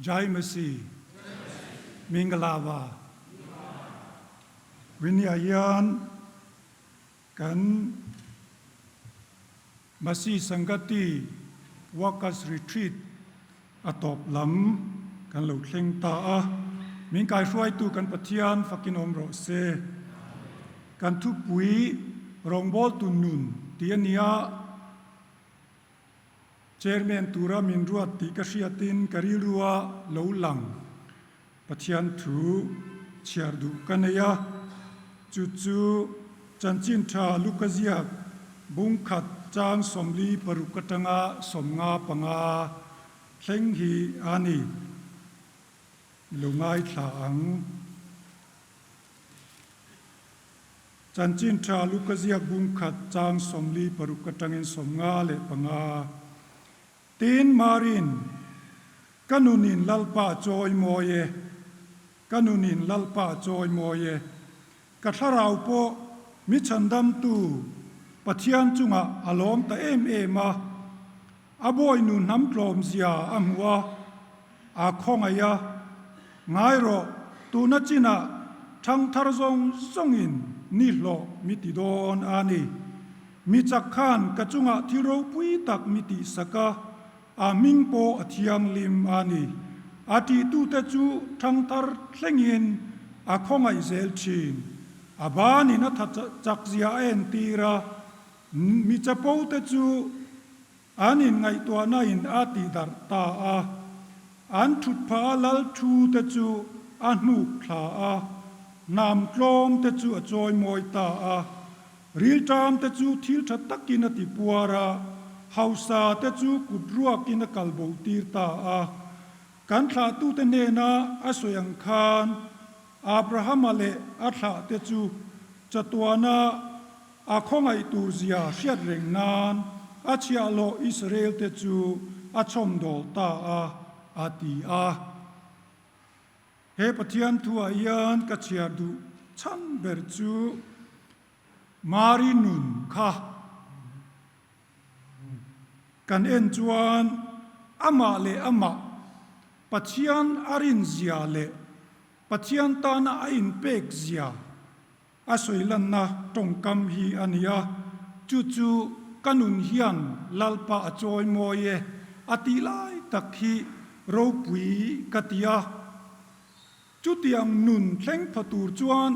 Jai Masih. Mingalava. Winia hian kan Masih Sangati Workers Retreat a tawp lam kan lo thleng ta a. Min kaihruaitu kan Pathian fakin awm rawh se. Kan thupui rawngbawltu nun tih a nia. Chairman tura min ruat tih ka hriatin ka rilrua lo lang Pathian thu chhiar duh ka nei a, chu chu Chanchin Tha Luka ziak bungkhat chang 46 atanga 55 thleng hi a ni. I lo ngaithla ang. Chanchin Tha Luka ziak bungkhat chang 46 atangin 55. Tin, Marin, Ka nunin Lalpa chawi mawi e, ka nunin Lalpa chawi mawi e, ka thlarau pawh mi chhandamtu Pathian chungah a lawm ta em em a, a bawinu hnam tlawmzia a hmu a, a khawngaih a, Ngai rawh, tuna chinah thangthar zawng zawngin ni hlawh mi ti dawn a ni. Mi chak khan ka chungah thil ropui tak mi tihsak a, a hming pawh a thianghlim a ni. A tihtute chu thangthar thlengin a khawngaih zel thin. A banin a tha chakzia a entir a, mi chapote chu An inngaihtuahna in a tihdarh ta a, an thutphah a lal thu te chu a hnuk thla a, hnam tlawm te chu a chawimawi ta a, rilṭam te chu thil ṭha takin a ti puar a, hausa te chu kut ruakin a kalbo tir ta a. Kan thlahtute hnena a sawi ang khan Abrahama leh a thlahte chu chatuana A khawngaih tur zia hriat reng nan a chhiahhlawh Israel te chu a chhawmdawl ta a, a ti a. He Pathian thuah hian ka chhiar duh chhan ber chu Mari nun kha kan en chuan amah leh amah Pathian a rin zia leh Pathian tana a inpek zia A sawi lanna tawngkam hi a ni a, chu chu ka nun hian Lalpa a chawi mawi e a tih lai tak hi ropui ka ti a. Chutiang nun thleng pha tur chuan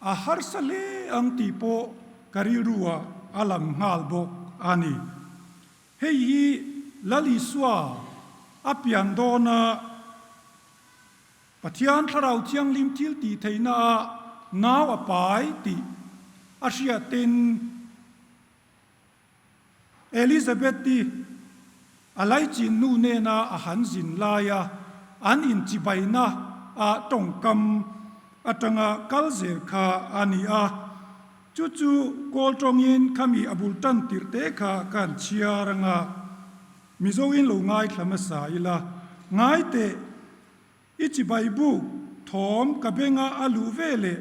a harsa hle ang tih pawh ka rilruah a lang nghal bawk a ni. Hei hi Lal Isua a pian dawna Pathian Thlarau Thianghlim thil tih theihna ah nau a pai tih a hriatin Elizabeth-i a laichin nu nena a han zin laia an inchibaina ah tawngkam atanga kal zel kha a ni a. Chu chu kawl tawngin khami a bul tan tirh te kha kan chhiar anga Mizoin lo ngaithla hmasa ila ngai teh. I chibai buk thawm ka benga a luh ve leh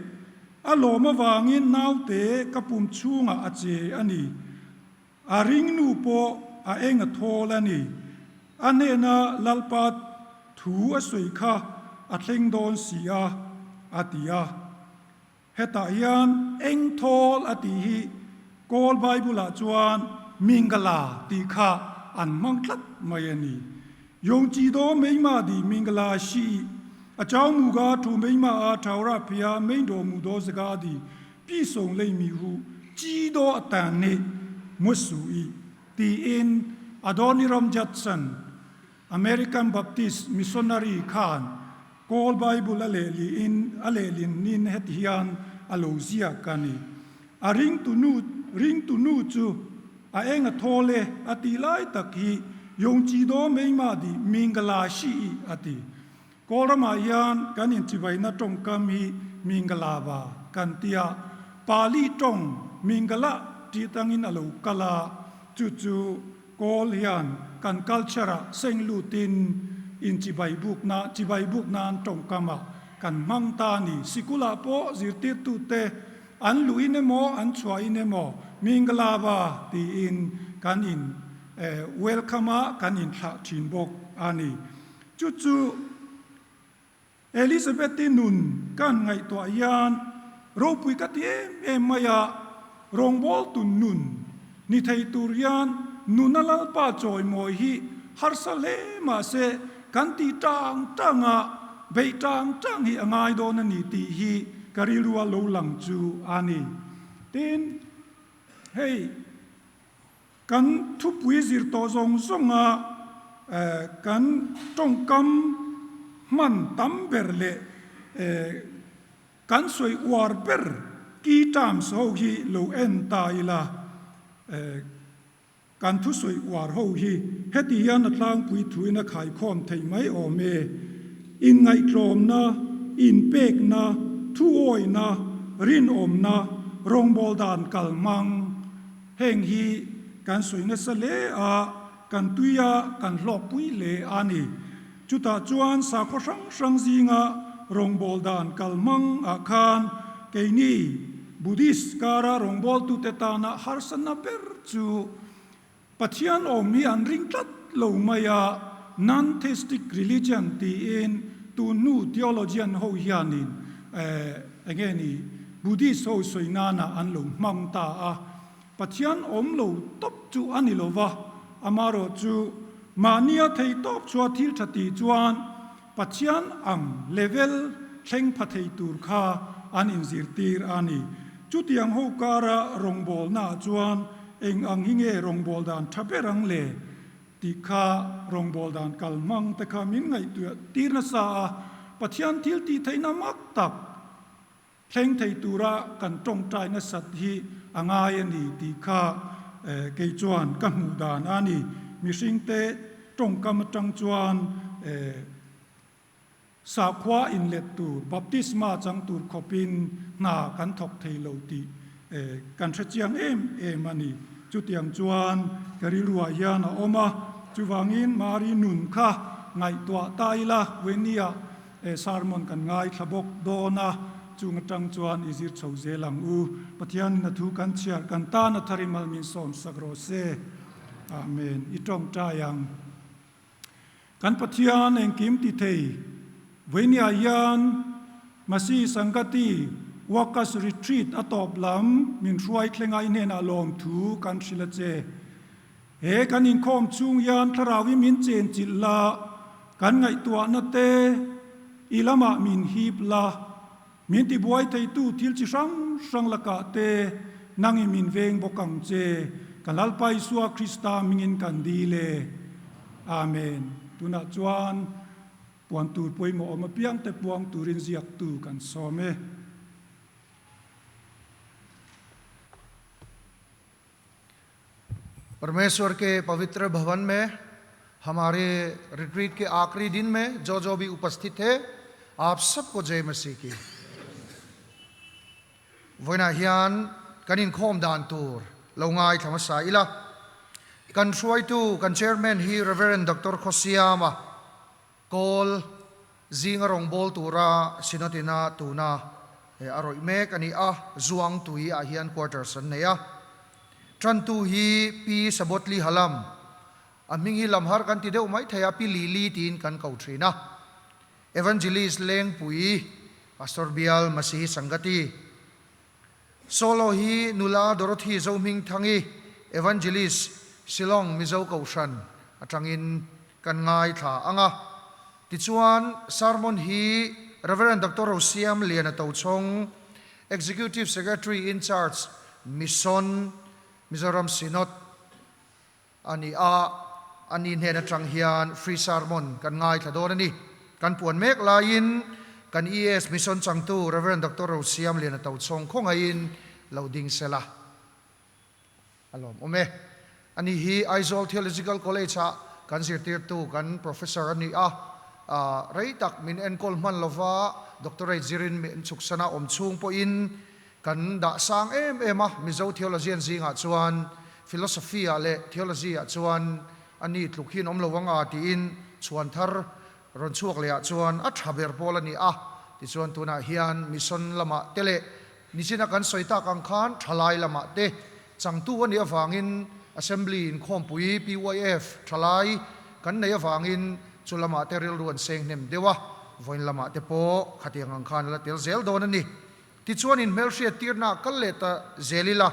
a lawm avangin naute ka pum chhungah a che a ni. A ringnu pawh a eng a thawl a ni. A hnena Lalpa thu a sawi kha a thleng dawn si a, a ti a. Hetah hian eng thawl a tih hi Kawl Bible-ah chuan Mingala tih kha an hmang tlat mai a ni. Yongchi daw meima di Mingala shi i a chau muga thu meima a thaura phia meindo mu daw zaga di pi song lei mi hu chi daw a tan ni musu i tiin Adoniram Judson American Baptist missionary khan Kawl Bible a lehliin a lehlin nin heti hian a lo ziak a ni. A ringtu nu ringtu nu chu a eng a thawl e a tih lai tak hi Yongchi daw meima di Mingala shi i a ti. Kawl ramah hian kan inchivaina tawngkam hi Mingalava kan tia Pali tawng Mingala tih tangin a lo kal a, chu chu Kawl hian kan culture ah seng lutin in chibai bukna chibai buk nan tawngkam ah kan hmang ta a ni. Sikul ah pawh zirtirtute an luh in emaw an chhuah in emaw Mingalava tiin kan in welcome a kan in thlah thin bawk a ni. Chu chu Elizabeth-i nun kan ngaihtuah hian ropui ka ti em em mai a, rawngbawltu nun ni thei tur hian nuna Lalpa chawimawi hi harsa hle mahse kan tih tang tang a, beih tang tang hi a ngai dawn a ni tih hi ka rilrua lo lang chu a ni. Tin, hei. Kan thupui zir tawh zawng zawnga kan tawngkam hman tam ber leh kan sawi uar ber key terms ho hi lo en ta ila, kan thusawi uar ho hi heti hian a tlangpui thuin a khaikhawm theih mai awm e. Inngaihtlawmna, inpekna, thuawihna, rinawmna, rawngbâwl dan kalhmang, Heng hi kan sawi nasa hle a, kan tui a, kan hlawkpui hle a ni. Chutah chuan sakhaw hrang hrang zinga rawngbâwl dan kal hmang ah khan keini Buddhist kara rawngbâwltute tana harsatna ber chu Pathian awm hi an ring tlat lo mai a, non-theistic religion tiin tun hnu theologian ho hianin enge ni Buddhist ho sawi nana an lo hmang ta a, Pathian awm lo tawp chu a ni lo va, amarawh chu mahnia thei tawp chua thil tha tih chuan Pathian ang level thleng pha thei tur kha an inzirtir a ni. Chutiang ho kara rawngbawlnaah chuan eng ang hi nge rawngbâwl dan tha ber ang le tih kha rawngbâwl dan kal hmang te kha min ngaihtuah tir nasa a, Pathian thil tih theihna mak tak thleng thei tura kan tawngtai nasat hi a ngai a ni tih kha kei chuan ka hmuh dan a ni. Mihringte tawngkam atang chuan Sakhua inlet tur, baptisma chang tur khawpin hna kan thawk thei lo tih kan hre chiang em em a ni. Chutiang chuan ka rilruah hian a awm a, chuvangin Mari nun kha ngaihtuah ta ila, Wenia sermon kan ngaithla bawk dawn a, chung atang chuan i zir chho zel ang u. Pathianin a thu kan chhiar kan tan a thar i mal min sawmsak rawh se. Amen. I tawngtai ang. Kan Pathian engkim ti thei Vawinia hian Masi Sangati Workers Retreat a tawp lam min hruai thlenga i hnenah lawmthu kan hrilh a che. He kan inkhawm chhung hian thlarauin min chenchilh la, kan ngaihtuahna te i lamah min hip la, Min tibuai theitu thil chi hrang hrang lakah te nangin min veng bawk ang che, kan Lalpa Isua Krista hmingin kan dil e. Amen. Tunah chuan puan tur pawimawh awm apiang te puang turin ziaktu kan sawm e. परमेश्वर के पवित्र भवन में हमारे retreat के आखिरी दिन में जो जो भी उपस्थित है आप सबको जय मसीह की vawiinah hian kan inkhawm dan tur lo ngaithla hmasa ila kan hruaitu kan chairman hi Reverend Doctor Khawsiama Kawl zinga rawngbâwl tura Synod-ina tuna a rawih mek a ni a, Zuangtui ah hian quarters an nei a. Ṭantu hi Pi Sabotli Halam, a hming hi lamhar kan ti deuh mai thei a, Pi Lili tiin kan ko ṭhin a. Evangelist Lengpui, Pastor Bial Masihi Sangati. Solo hi nula Dorothy Zohmingthangi, Evangelist, Shillong Mizo Kohhran atangin kan ngaithla ang a. Tichuan, sermon hi Rev. Doctor Rosiam Liana Tochhawng, Executive Secretary in Charge, Mission, Mizoram Synod, A ni a, a ni hnen atang hian free sermon kan ngaithla dawn a ni. Kan puan mek laiin kan ES Mission changtu Rev. Doctor Rosiam Liana Tochhawng khawngaihin lo ding sela a lawm awm e. A ni hi Aizawl Theological College ah kan zirtirtu kan Professor a ni a, rei tak min enkawl hman lova Doctorate zirin min chhuksana awm chhung pawhin Kan dah sang em em a, Mizo theologian zingah chuan philosophy ah leh theology ah chuan a ni tluk hian awm lo ang a tiin chhuan thar rawn chhuak leh ah chuan a tha ber pawl a ni a, tichuan tunah hian mission lamah te leh nichina kan sawi tak ang khan thalai lamah te changtu a nih avangin Assembly inkhawmpui PYF thalai kan neih avangin. Chu lamah te rilru an seng hnem deuh a, vawiin lamah te pawh khatiang ang khan a la tel zel dawn a ni. Tichuan inhmelhriat tirna kal leh ta zel ila,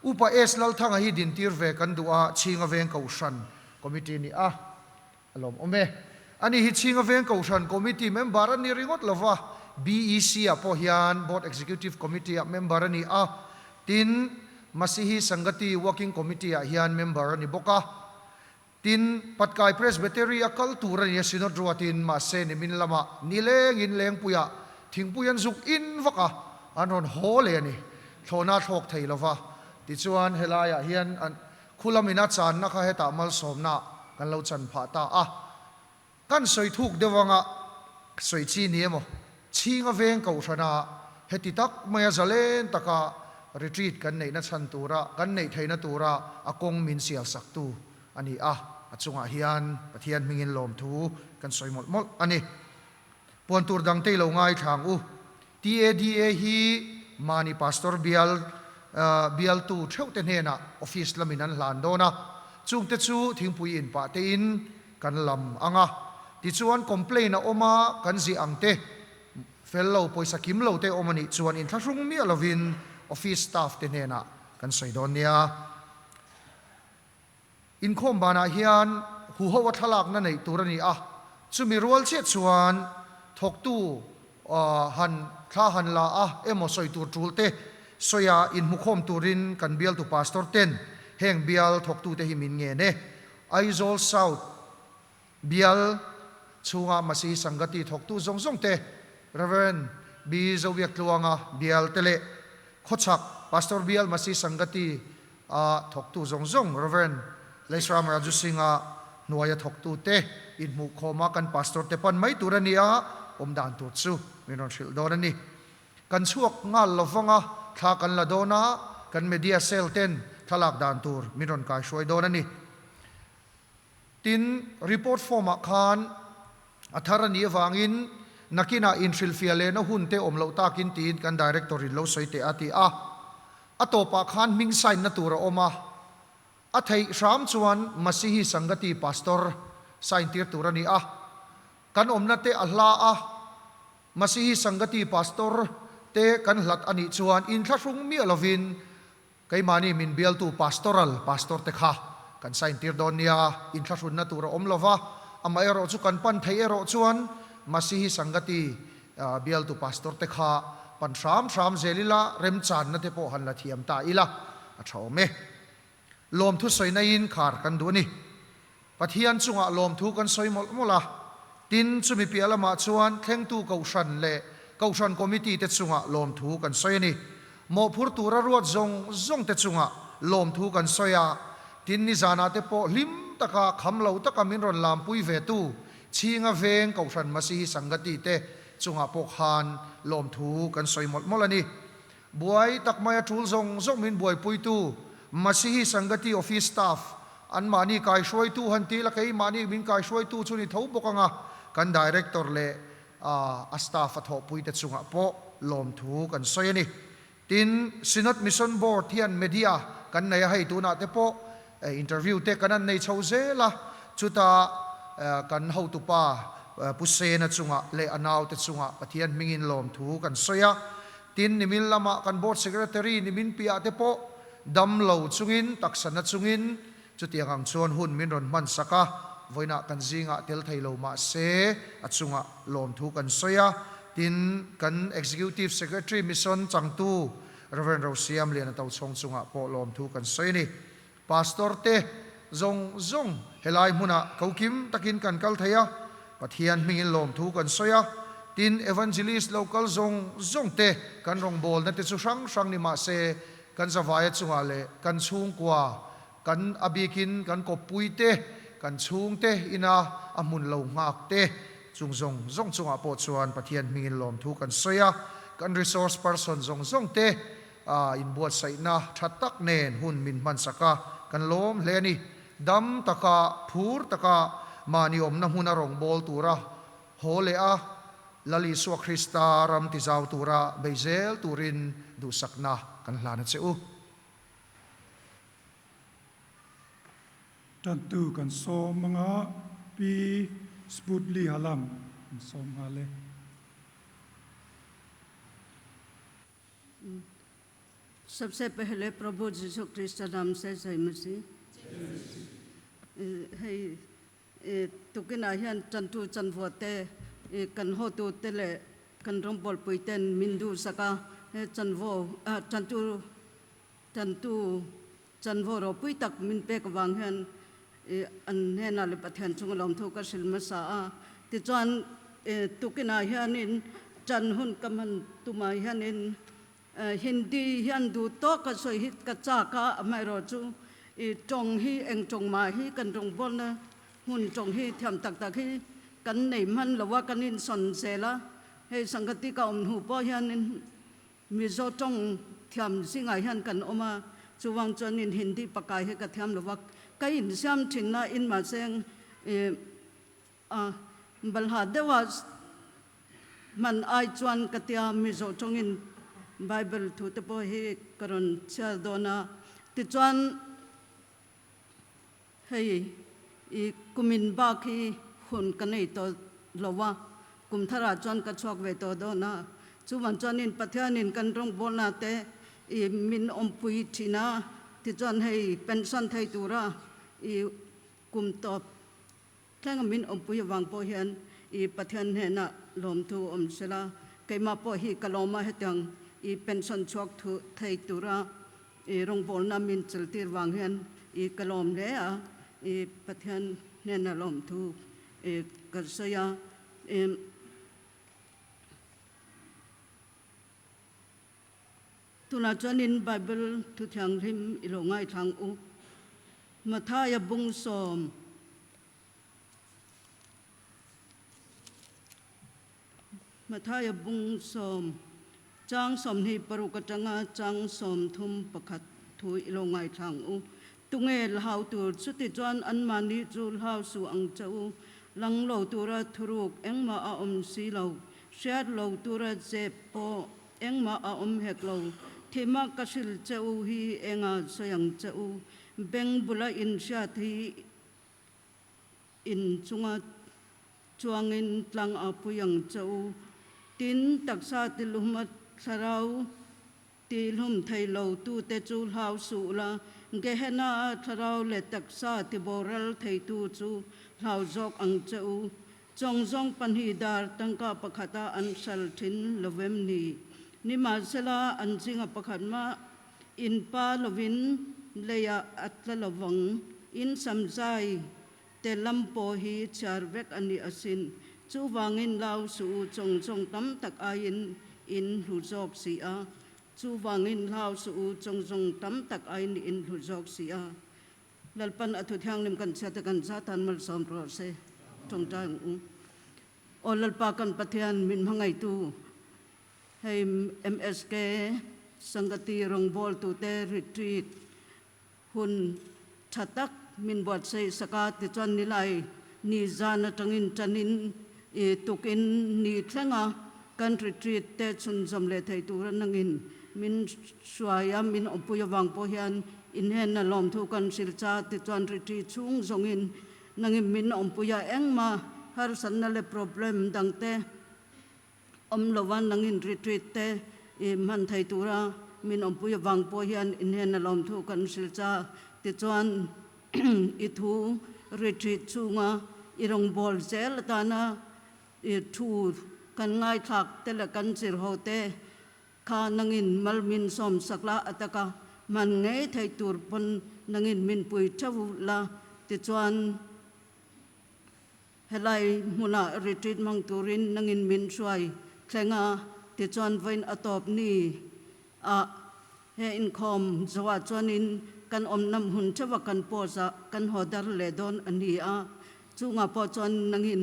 Upa S Lalthanga hi dintir ve kan duh a, Chhinga Veng Kohhran Committee ni a, a lawmawm e. Ani hi Chhinga Veng Kohhran Committee member a ni ringawt lo va, BEC ah pawh hian Board Executive Committee ah member a ni a, tin Masihi Sangati Working Committee ah hian member a ni bawk a. Tin, Patkai Presbytery a kal tur a ni a, Synod ruatin, mahse nimin lamah nilengin Lengpuiah thingpui an zuk in vak a, an rawn haw leh a ni. Thlawhna a thlawk thei lo va, tichuan helaiah hian an khulam ina channa kha hetah malsawmna kan lo chan phah ta a. Kan sawi thuk deuh anga sawi chi ni emaw, chhinga veng kohhrana heti tak maia zalen taka retreat kan neihna chhan tura, kan neih theihna tura a kawng min sial saktu a ni a, a chungah hian Pathian hmingin lawmthu kan sawi mawlh mawlh a ni. Puan tur dangte i lo ngaithla ang u. TADA hi mahni pastor bial bialtu theuhte hnenah office lamin an hlan dawn a, chungte chu thingpui in pah tein kan lam ang a, tichuan complain a awm a, kan ziah ang te, fel lo, pawisa kim lo te awm a nih chuan inthlahrung miah lovin office staff te hnenah kan sawi dawn nia. Inkhawm banah hian huho a thlalakna neih tur a ni a, chumi rual chiah chuan thawktu han thla han la a emaw sawi tur tul te sawia inhmukhawm turin kan bialtu pastor ten heng bial thawktute hi min ngen e. Aizawl South bial chhunga Masihi Sangati thawktu zawng zawng te, Rev. B. Zobiaktluanga bial te leh Khawchhak Pastor bial Masihi Sangati a thawktu zawng zawng Rev. Leisram Raju Singh-a hnuaia thawktu te inhmuhkhawma kan Pastor te pan mai tur a ni a, awm dan tur chu min rawn hrilh dawn a ni. Kan chhuak nghal lo vang a, thla kan la dawn a, kan media cell ten thlalak dan tur min rawn kaihruai dawn a ni. Tin, report form ah khan a thar a nih avangin nakinah inhrilhfiah lehna hun te awm loh takin tiin kan director in lo sawi teh a ti a. A tawpah khan hming sign na tur a awm a, a theih hram chuan Masihi Sangati Pastor sign tir tur a ni a. Kan awmna te a hla a, Masihi Sangati Pastor te kan hlat a nih chuan inthlahrung miah lovin keimahni min bialtu Pastoral Pastor te kha kan sign tir dawn nia, inthlahrunna tur a awm lova, amaherawh chu kan pan theih erawh chuan Masihi Sangati bialtu Pastor te kha pan hram hram zel ila, remchanna te pawh han la thiam ta ila a tha awm e. Lawmthu sawinain khar kan duh a ni. Pathian chungah lawmthu kan sawi mawlh mawlh a, tin chumi piah lamah chuan thlengtu Kohhran leh Kohhran Committee te chungah lawmthu kan sawi a ni. Mawhphur tura ruat zawng zawng te chungah lawmthu kan sawi a, tin nizanah te pawh hlim taka kham lo taka min rawn lampui ve tu Chhinga Veng Kohhran Masihi Sangati te chungah pawh khan lawmthu kan sawi mawlh mawlh a ni. Buai tak maia tul zawng zawng min buaipuitu Masihi Sangati Office Staff anmahni kaihruaitu han ti la keimahni min kaihruaitu chu ni tho bawk anga kan Director leh a staff a thawhpuite chungah pawh lawmthu kan sawi a ni. Tin, Synod Mission Board hian media kan nei a, hei tunah te pawh interview te kan han nei chho zel a, chutah kan hotupa Pu Sena chungah leh a naute chungah Pathian hmingin lawmthu kan sawi a. Tin, nimin lamah kan Board Secretary nimin piah te pawh dam lo chungin, taksa na chungin chutiang ang chuan hun min rawn hman sak a, vawiinah kan zingah tel thei lo mah se a chungah lawmthu kan sawi a. Tin, kan Executive Secretary Mission changtu Rev. Rosiam Liana Tochhawng chungah pawh lawmthu kan sawi a ni. Pastor te zawng zawng helai hmunah ko kim takin kan kal thei a, Pathian hmingin lawmthu kan sawi a, tin Evangelist lo kal zawng zawng te kan rawngbawlna te chu hrang hrang ni mah se kan zavaia chungah leh kan chhungkua kan a bikin kan kawppui te kan chhungte ina a hmun lo nghak te chung zawng zawng chungah pawh chuan Pathian hmingin lawmthu kan sawi a, kan resource person zawng zawng te A inbuatsaihna tha tak nen hun min hmansak a, kan lawm hle a ni. Dam taka, phur taka mahni awmna hmuna rawngbâwl tura haw leh a, Lal Isua Krista ram tizau tura bei zel turin duhsakna kan hlan a che u. Tantu kan sawm anga Pi. Sputli Halam an sawm nghal e. Sabse pehle Prabhu Jisu Krista naam se Jai Masih. Hei tukinah hian tantu chanvo te kan hotu te leh kan rawngbawlpui ten min duhsak a, he chanvo tantu tantu chanvo ropui tak min pek avang hian an hnenah leh Pathian chunga lawmthu ka hrilh hmasa a. Tichuan tukinah hianin tan hun ka hman tumah hianin Hindi hian duh tawk a sawi hi ka chak a, amaherawh chu i tawng hi eng tawng mah hi kan rawngbawlna hmun tawng hi thiam tak tak hi kan nei hman lo a, kan insawn zel a. Hei Sangati ka awm hnu pawh hianin Mizo tawng thiam zingah hian kan awm a, chuvang chuanin Hindi pakai hi ka thiam lo va, ka insiam thin a, in mahse i A balha deuha hman ai chuan ka tia Mizo tawngin Bible thu te pawh hi ka rawn chhiar dawn a. Tichuan hei i kumin bak hi hun ka nei tawh lo a, kum tharah chuan ka chhuak ve tawh dawn a. Chuvang chuanin Pathianin kan rawngbawlna te i min awmpui thin a, tichuan hei pension thei tura i kum tawp Thleng min awmpui avang pawh hian i Pathian hnenah lawmthu awm sela, keimah pawh hi ka lawm a, hetiang i pension chhuak thu thei tura i rawngbawlna min cheltir vang hian i ka lawm hle a, i Pathian hnena lawmthu i ka sawi a. Tunah chuanin Bible thu thianghlim i lo ngaithlang u. Mathaia bung sawm. Mathaia bung sawm, chang 26 atanga chang 31 thu i lo ngaithlang u. Tunge hlau tur chuti chuan anmahni chu hlau suh ang che u. Lang lo tura thuruk engmah a awm si lo, hriat lo tura zep pawh Engmah a awm hek lo. Thihmah ka hrilh che u hi enga sawi ang che u. Beng bula inhriat hi in chunga chuangin tlang a pui ang che u. Tin, taksa tilhuma thlarau tihlum thei lo tute chu hlau suh la, Gehenna a thlarau leh taksa tiboral theitu chu hlau zawk ang che u. Chawngzawng pahnih dar tangka pakhata an hral thin lo vem ni? Nimahsela, an zinga pakhat mah in pa lovin leiah a tla lo vang. In samzai te lam pawh hi chhiar vek a ni asin. Chuvangin lau suh u, chawngzawng tam tak aiin in hlu zawk si a. Chuvangin hlau suh u, chawngzawng tam tak aiin in hlu zawk si a. Lalpan a thu thianghlim kan chhiat a kan za tan malsawm rawh se tawngtai ang u. Aw Lalpa kan Pathian min hmangaitu hei MSK Sangati rawngbawltu te retreat hun tha tak min buatsaih sak a tichuan nilai ni zan atangin tanin i tukin ni thleng a kan retreat te chhunzawm leh thei tur a nangin min hruai a min awmpui avang pawh hian Inhenna lawmthu kan hrilh cha tichuan ritri chhung zawngin nangin min awmpui a, engmah harsatna leh problem dangte awm lova nangin retreat te i hman thei tura min awmpui avang pawh hian inhenna lawmthu kan hrilh cha tichuan i thu retreat chhunga i rawngbâwl zel atana i thu kan ngaithlak te leh kan zir ho te Kha nangin mal min sawm sak la a taka hman ngei theih tur pawn nangin min pui theuh la tichuan helai hmunah retreat hmang turin nangin min hruai thleng a tichuan vawiin a tawp ni ah he inkhawm zoah chuanin kan awmna hmun theuh a kan post ah kan haw dar leh dawn a ni a chungah pawh chuan nangin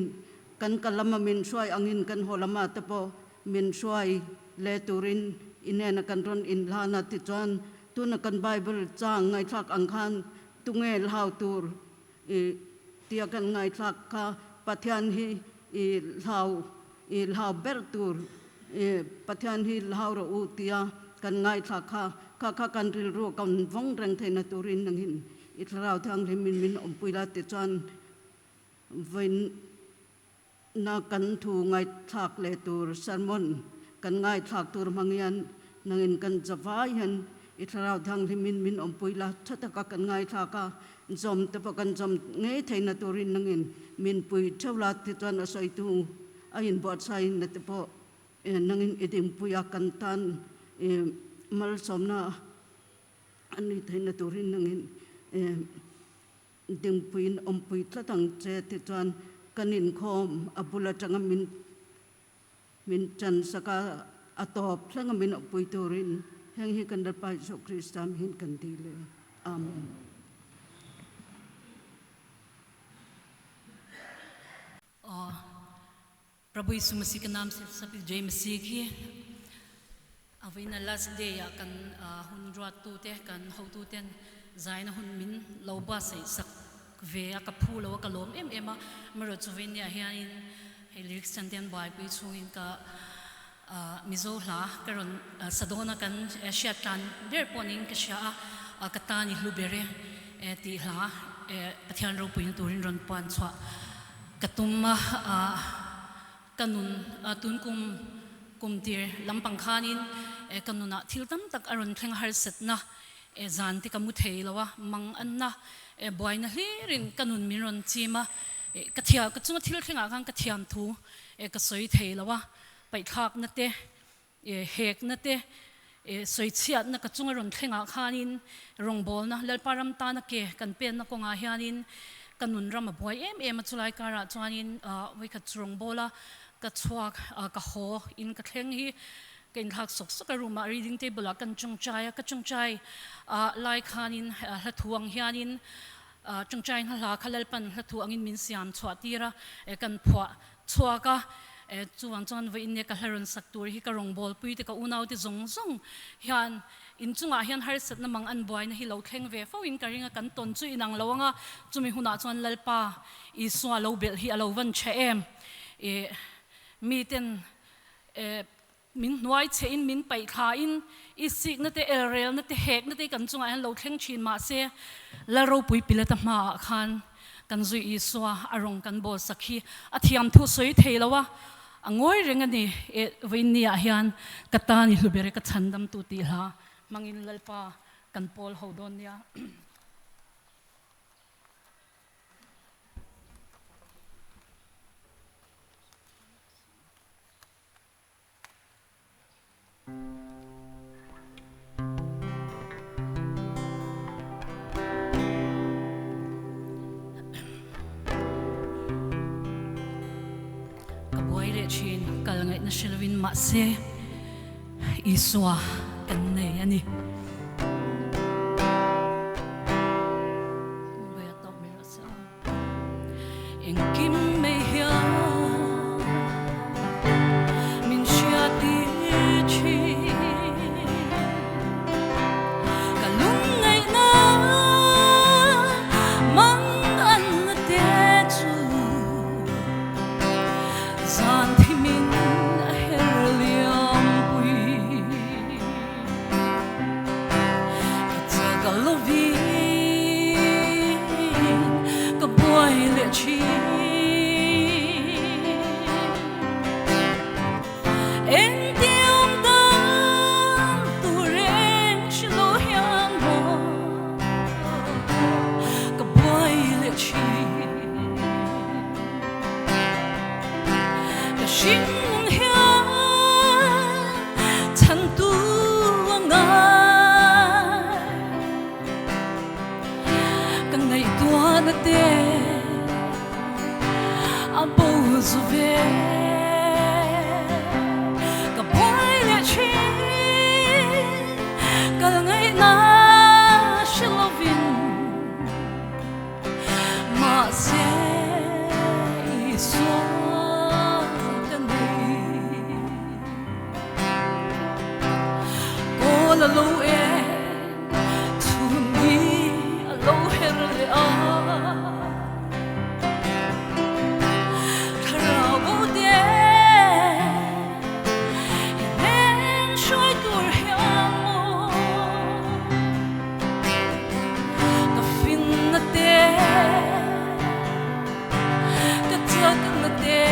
kan ka lama min hruai angin kan haw lamah te pawh Min hruai leh turin i hnena kan rawn inhlan a, tichuan tuna kan Bible chang ngaithlak ang khan tunge hlau tur i tia kan ngaithlak kha Pathian hi i hlau i hlau ber tur i Pathian hi hlau rawh u tia kan ngaithlak kha kha kha kan rilru kan vawng reng theihna turin nangin i Thlarau Thianghlimin min awmpui la tichuan vawiin. Na kan thu ngaihthlak leh tur sermon kan ngaithlak tur hmang hian nangin kan zavai hian i thlarau thianghlimin min awmpui la tha taka kan ngaithlak a, zawm te pawh kan zawm ngei theihna turin nangin min pui theuh la tichuan a sawitu a inbuatsaina te pawh nangin i dingpui a kan tan i malsawmna a ni theihna turin nangin Dingpuiin awmpui tlat ang che tichuan kan inkhawm a bul atanga min min chan sak a, a tawp thlenga min awmpui turin heng hi kan Lalpa Isua Krista hmingin kan dil e. Amen. Aw Prabhu Yisu Masih ka naam se sapi Jai Masih khi avina last day ah kan hun ruat tu te kan hotu ten zaina hun min lo buatsaih sak ve a ka phu lo a ka lawm em em a amaherawh chu veinia hianin hei lyrics chan te an buaipui chhungin ka Mizo hla ka rawn sa dawn a kan hriat tlan ber pawh niin ka hria a ka tan i hlu ber e tih hla Pathian ropuina turin rawn puan chhuah Ka tum a, ka nun tun kum kum tir lampang khanin ka nunah thil tam tak a rawn thleng harsatna zan te ka mu thei lo a, mang anna buaina hlirin ka nun min rawn chim a, ka thiam ka chunga thil thlengah khan ka thiam thu ka sawi thei lo a, paihthlakna te Hekna te, sawichhiatna ka chunga rawn thlengah khanin rawngbawlna Lalpa ram tana ke kan penna kawngah hianin ka nun ram a buai em em a, chulai karah chuanin vawikhat chu rawngbawla ka chhuak ka haw in ka thleng hi ka inthlak sawk sawk a, room ah reading table ah kan tawngtai a, ka tawngtai lai khanin hla thu ang hianin tawngtai hna hla kha Lalpan hla thu angin min siam chhuah tir a, kan phuah Chhuak a, chuvang chuan vawiin nia ka hla rawn sak tur hi ka rawngbawlpui te ka unau te zawng zawng hian inchungah hian harsatna mang an buaina hi lo thleng ve fo in ka ring a, kan tawn chu inang lo ang a, chumi hunah chuan Lalpa Isua lo belh hi a lo van tha em, miten min hnuai chhe in min paih thla in i sikna te elrelna te hekna te kan chungah hian lo thleng thin mahse Lal ropui Pilata hmaah khan Kan zui Isua a rawng kan bawl sak hi a thiam thu sawi thei lo a, a ngawi reng a ni. E, vawiinni ah hian ka tan i hlu ber e, ka chhandam tu tih hla hmangin Lalpa kan pawl ho dawn nia. Ka buai leh thin, kal ngaihna hre lovin mahse Isua kan nei a ni. Engkim mai hian min hriattir thin. Ka lungngaihna mang an na te chu zan thimin a her liam pui. Ka chak lovin ka buai leh thin. Engtiang dan tur reng hrilh hian maw ka buai leh thin. Ka hring hian chhantu a ngai. Ka ngaihtuahna te a bo zu ve. Ka buai leh thin kal ngaihna hre lovin. Mahse Isua ka nei. Kawl a lo en chhun hi a lo her leh a. Thlarau bo te i hnen hruai tur hian maw. Ka finna te, ka chakna te.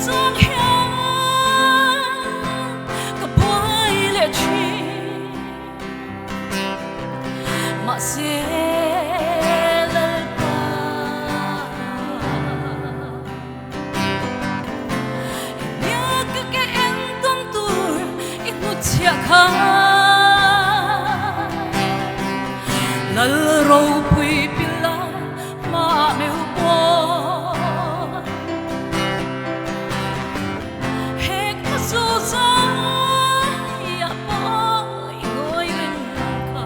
chang hian ka buai leh thin mahse Lalpa Nia ka ke eng tawn tur i hnutchhiah kha Lal ropui pila hma meu pawh Hek ka zu zaiah pawh i ngawi reng kha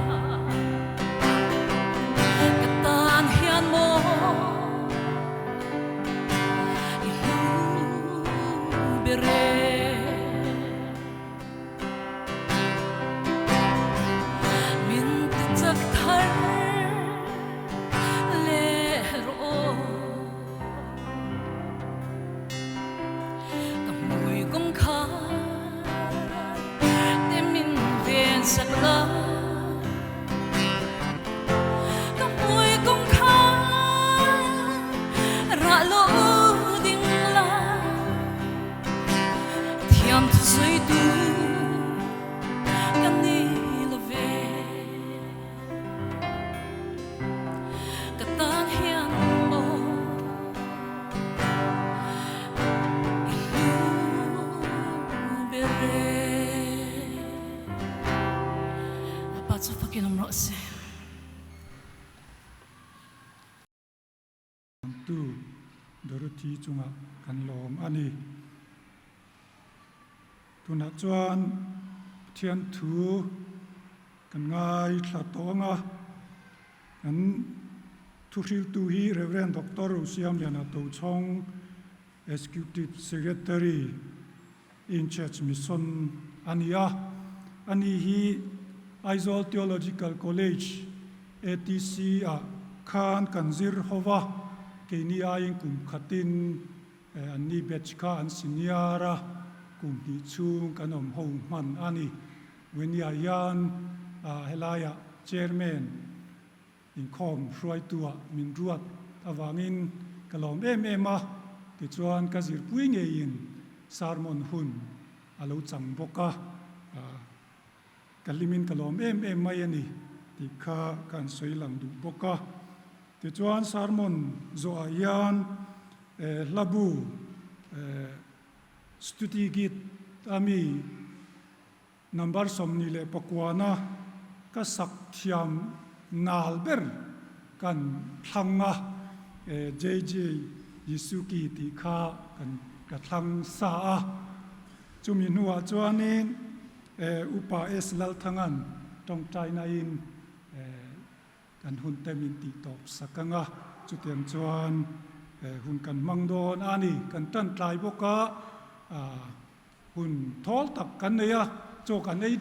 Ka tan hian maw I hlu ber e. Min ti chak thar leh rawh aw. Ka hmui kawngkhar te min ven sak la. Ka hmui kawngkhar rah lo ding la. Thiam thu sawi tu ka ni lo ve. Ka tan hian maw i hlu ber e. Pa chu fakin awm rawh se. Tu Dorothy chungah kan lawm a ni. Tunah chuan Pathian thu kan ngaithla tawng a, kan thuhriltu hi Rev. Doctor Rosiamliana Tochhawng, Executive Secretary in Church Mission a ni a. Ani hi Aizawl Theological College, ATC, ah khan kan zir ho va, keini aiin kum khatin anni batch kha an senior a, kum hnih chhung kan awm ho hman a ni. Wenia hian helaiah Chairman Inkhawm hruaitua min ruat avangin ka lawm em em a, tichuan ka zirpui ngeiin sermon hun a lo chang bawk a, ka hlimin ka lawm em em mai a ni tih kha ka han sawi lang duh bawk a. Tichuan sermon zawhah hian hlabu Stuti Git a mi Number 29-a ka sak thiam nal ber kan thlang a, JJ Yisuki tih kha kan ka thlang sa a. Chumi hnuah chuanin Upa S Lalthanga'n tawngtainain kan hun te min tih tawp sak ang a, chutiang chuan hun kan hmang dawn a ni. Kan tan tlai bawk a. Hun thawl tak kan nei a, chaw kan ei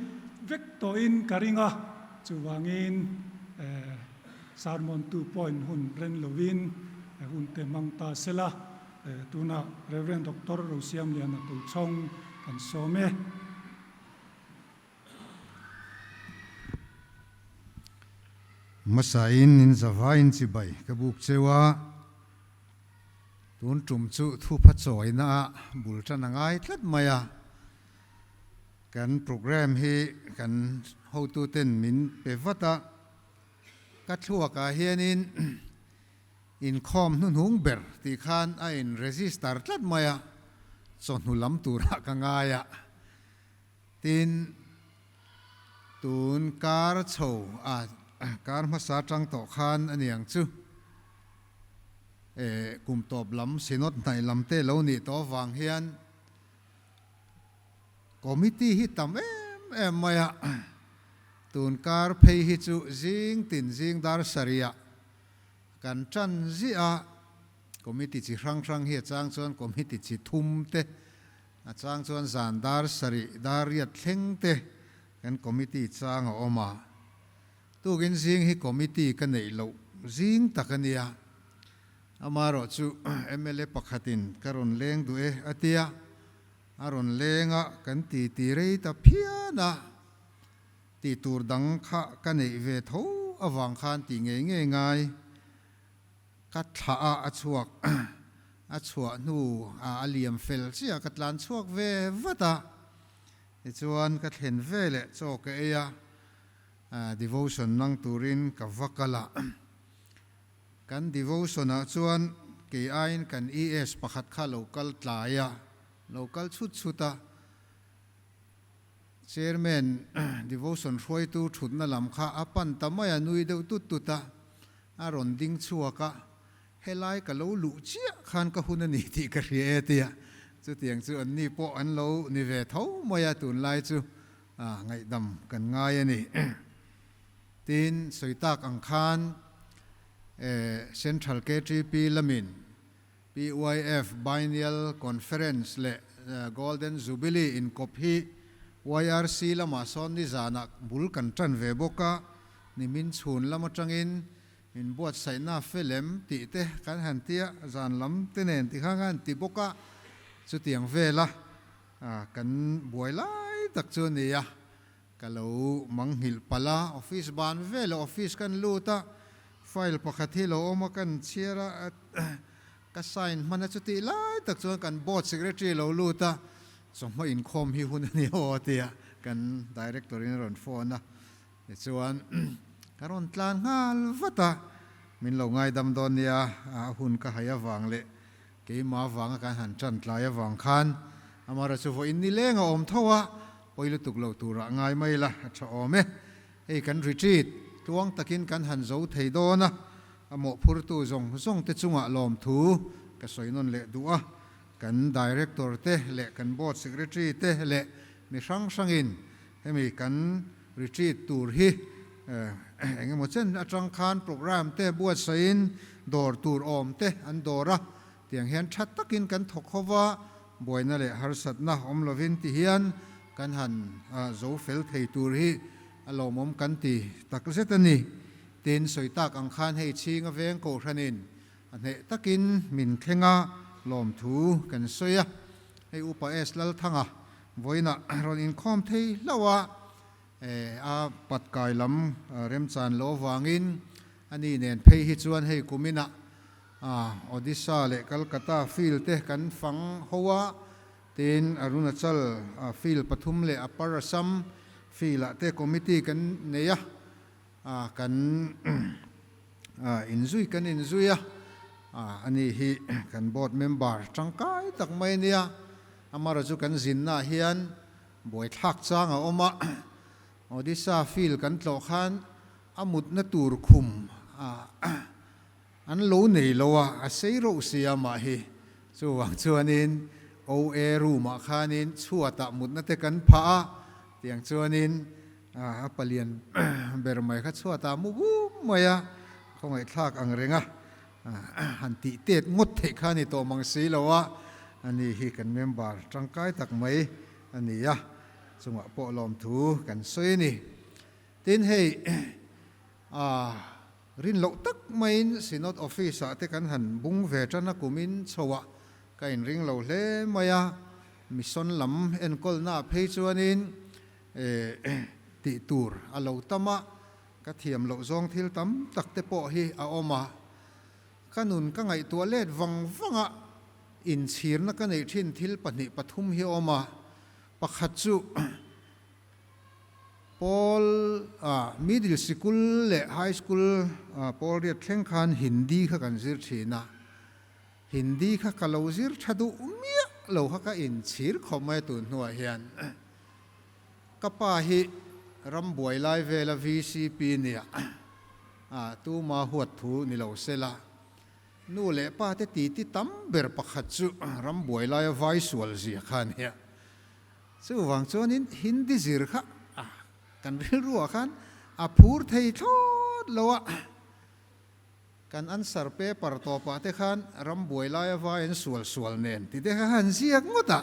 vek tawhin ka ring a, chuvangin sermon tu pawhin hun ren lovin hun te hmang ta sela, tunah Rev. Doctor Rosiamliana Tochhawng kan sawm e. Hmasain in zavaiin chibai ka buk cheu a, tun tum chu thupha chawina ah bul tan a ngai tlat mai a, kan programme hi kan hotuten min pe vat a, ka thluak ah hianin inkhawm hnuhnung ber tih khan a in register tlat mai a, chawhnu lam turah ka ngai a. Tin, tun kar chho a kar hmasa tang tawh khan a niang chu eh kum tawp lam Synod hnaih lam te lo nih tawh avang hian committee hi tam em em mai a, tun kar phei hi chu zing tin zing dar sarih ah kan tan ziah a, committee chi hrang hrang hi a chang chuan committee chi thum te A chang chuan zan dar sarih dar riat thleng te kan committee chang a awm a, tukin zing hi committee ka neih loh zing tak a nia. Amaherawh chu mla pakhatin ka rawn leng duh e a tia, a rawn leng a kan ti ti rei ta phian a, tih tur dang kha ka neih ve tho avang khan tih ngei ngei ngai ka thlah a a chhuak. A chhuah hnu ah a liam fel chiah ka tlan chhuak ve vat a. Tichuan ka thlen ve leh chaw ka ei a, devotion nang turin ka va kal a. Kan devotion ah chuan kei aiin kan ES pakhat kha lo kal tlai a, lo kal chhut chhut a. Chairman devotion hruaitu thutna lam kha a pan ta mai a, nui deuh tut tut a, a rawn ding chhuak a. Helai ka lo luh chiah khan ka hun a ni tih ka hria e tia chutiang chu anni pawh an lo ni ve tho mai a, tunlai chu ngaihdam kan ngai a ni. Tin, sawi tak ang khan Central KTP lamin PYF Biennial Conference leh Golden Jubilee inkawp hi YRC lamah sawn nizanah bul kan tan ve bawk a, nimin chhun lam atangin In buatsaihna felem tih te kan han tia, zan lam te nen ti kha kan ti bawk a, chutiang vela kan buai lai tak chu a ni a, ka lo manghilh palh a, office ban velah office kan lut a, file pakhat hi lo awm a kan chhiar a, ka sign hman a chutih lai tak chuan kan board secretary lo lut a, chawhma inkhawm hi hun a ni aw tia kan director in a rawn phone a. Tichuan, ka rawn tlan nghal vat a, min lo ngaidam dawn nia, a hun ka hai avang leh keimah avanga kan han tan tlai avang khan Amara chu vawiin ni leng a awm tho a, pawi lutuk lo turah ngai mai la, a tha awm e. Hei kan retreat tluang takin kan han zo thei dawn a, a mawhphurtu zawng zawng te chungah lawmthu ka sawi nawn leh duh a, kan Director te leh kan Board Secretary te leh mi hrang hrangin Hemi kan retreat tur hi eng emaw chen atang khan programme te buatsaihin dawr tur awm te an dawr a, tiang hian tha takin kan thawk ho va, buaina leh harsatna awm lovin ti hian kan han zo fel thei tur hi a lawmawm kan ti tak zet a ni. Tin, sawi tak ang khan hei chhinga veng kohhranin a hneh takin min thleng a, lawmthu kan sawi a. Hei Upa S Lalthanga vawiinah rawn inkhawm thei hlauh a, a patkai lam remchan loh avangin ani nen phei hi chuan hei kuminah Odisha leh Calcutta field te kan fang ho a, tin Arunachal field pathum leh Upper Assam field ah te committee kan nei a. Kan inzui kan inzui a, ani hi kan board member tangkai tak mai a nia, amara chu kan zinnaah hian buaithlak chang a awm a, Odisha field kan tlawh khan a mutna tur khum an lo nei lo a, a sei reuh si a mah hi, chuvang chuanin OA room ah khanin chhuatah mutna te kan phah a, tiang chuanin A palian ber mai kha chhuat ah mu bum mai a, khawngaihthlak ang reng a, han tih tet ngawt theih kha a ni tawh mang si lo a, ani hi kan member tangkai tak mai a ni a, chungah pawh lawmthu kan sawi a ni. Tin hei rin loh tak maiin Synod Office ah te kan han bung ve tan a kumin chho ah ka inring lo hle mai a, mission lam enkawlna ah phei chuanin Tih tur a lo tam a, ka thiam loh zawng thil tam tak te pawh hi a awm a. Ka nun ka ngaihtuah let vang vang a, inchhirna ka neih thin thil pahnih pathum hi a awm a. Pakhat chu Pawl Middle Sikul leh High School pawl riat thleng khan Hindi kha kan zir thin a. Hindi kha ka lo zir tha duh miah lo kha ka inchhir khawp mai a tun hnuah hian. Ka pa hi ram buai lai vela vcp nia a tuma huat thu ni lo se la, nu leh pa te titi tam ber pakhat chu ram buai laia vai sual zia kha a nia. Chuvang chuanin Hindi zir kha kan rilruah khan a phur thei thlawt lo a. Kan answer paper tawpah te khan ram buai laia vai an sual sual nen ti te kha han ziak ngawt a,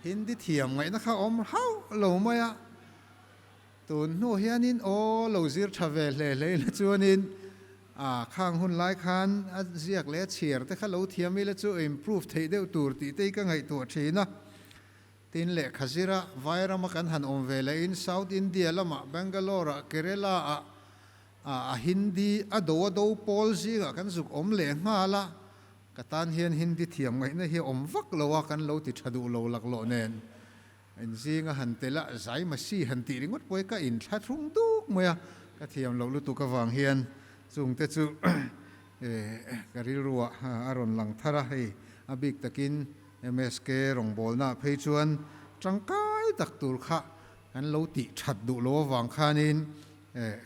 Hindi thiam ngaihna kha awm hauh lo mai a. Tun hnu hianin aw lo zir tha ve hle hle ila chuanin a khang hun lai khan a ziak leh a chhiar te kha lo thiam ila chu improve theih deuh tur tih te hi ka ngaihtuah thin a. Tin lehkha zira Vairama kan han awm ve lehin South India lamah Bangalore-ah Kerala-ah A Hindi a do a do pawl zingah kan zuk awm leh nghal a, Ka tan hian Hindi thiam ngaihna hi a awm vak lo a, kan lo ti tha duh lo laklawh nen. In zinga han tel a, zai masi han tih ringawt pawh hi ka inthla thlung duk mai a, ka thiam loh lutuk avang hian chungte chu ka rilruah a rawn lang thar a, hei a bik takin MSK rawngbawlnaah phei chuan tangkai tak tur kha kan lo tih that duh lo avang khanin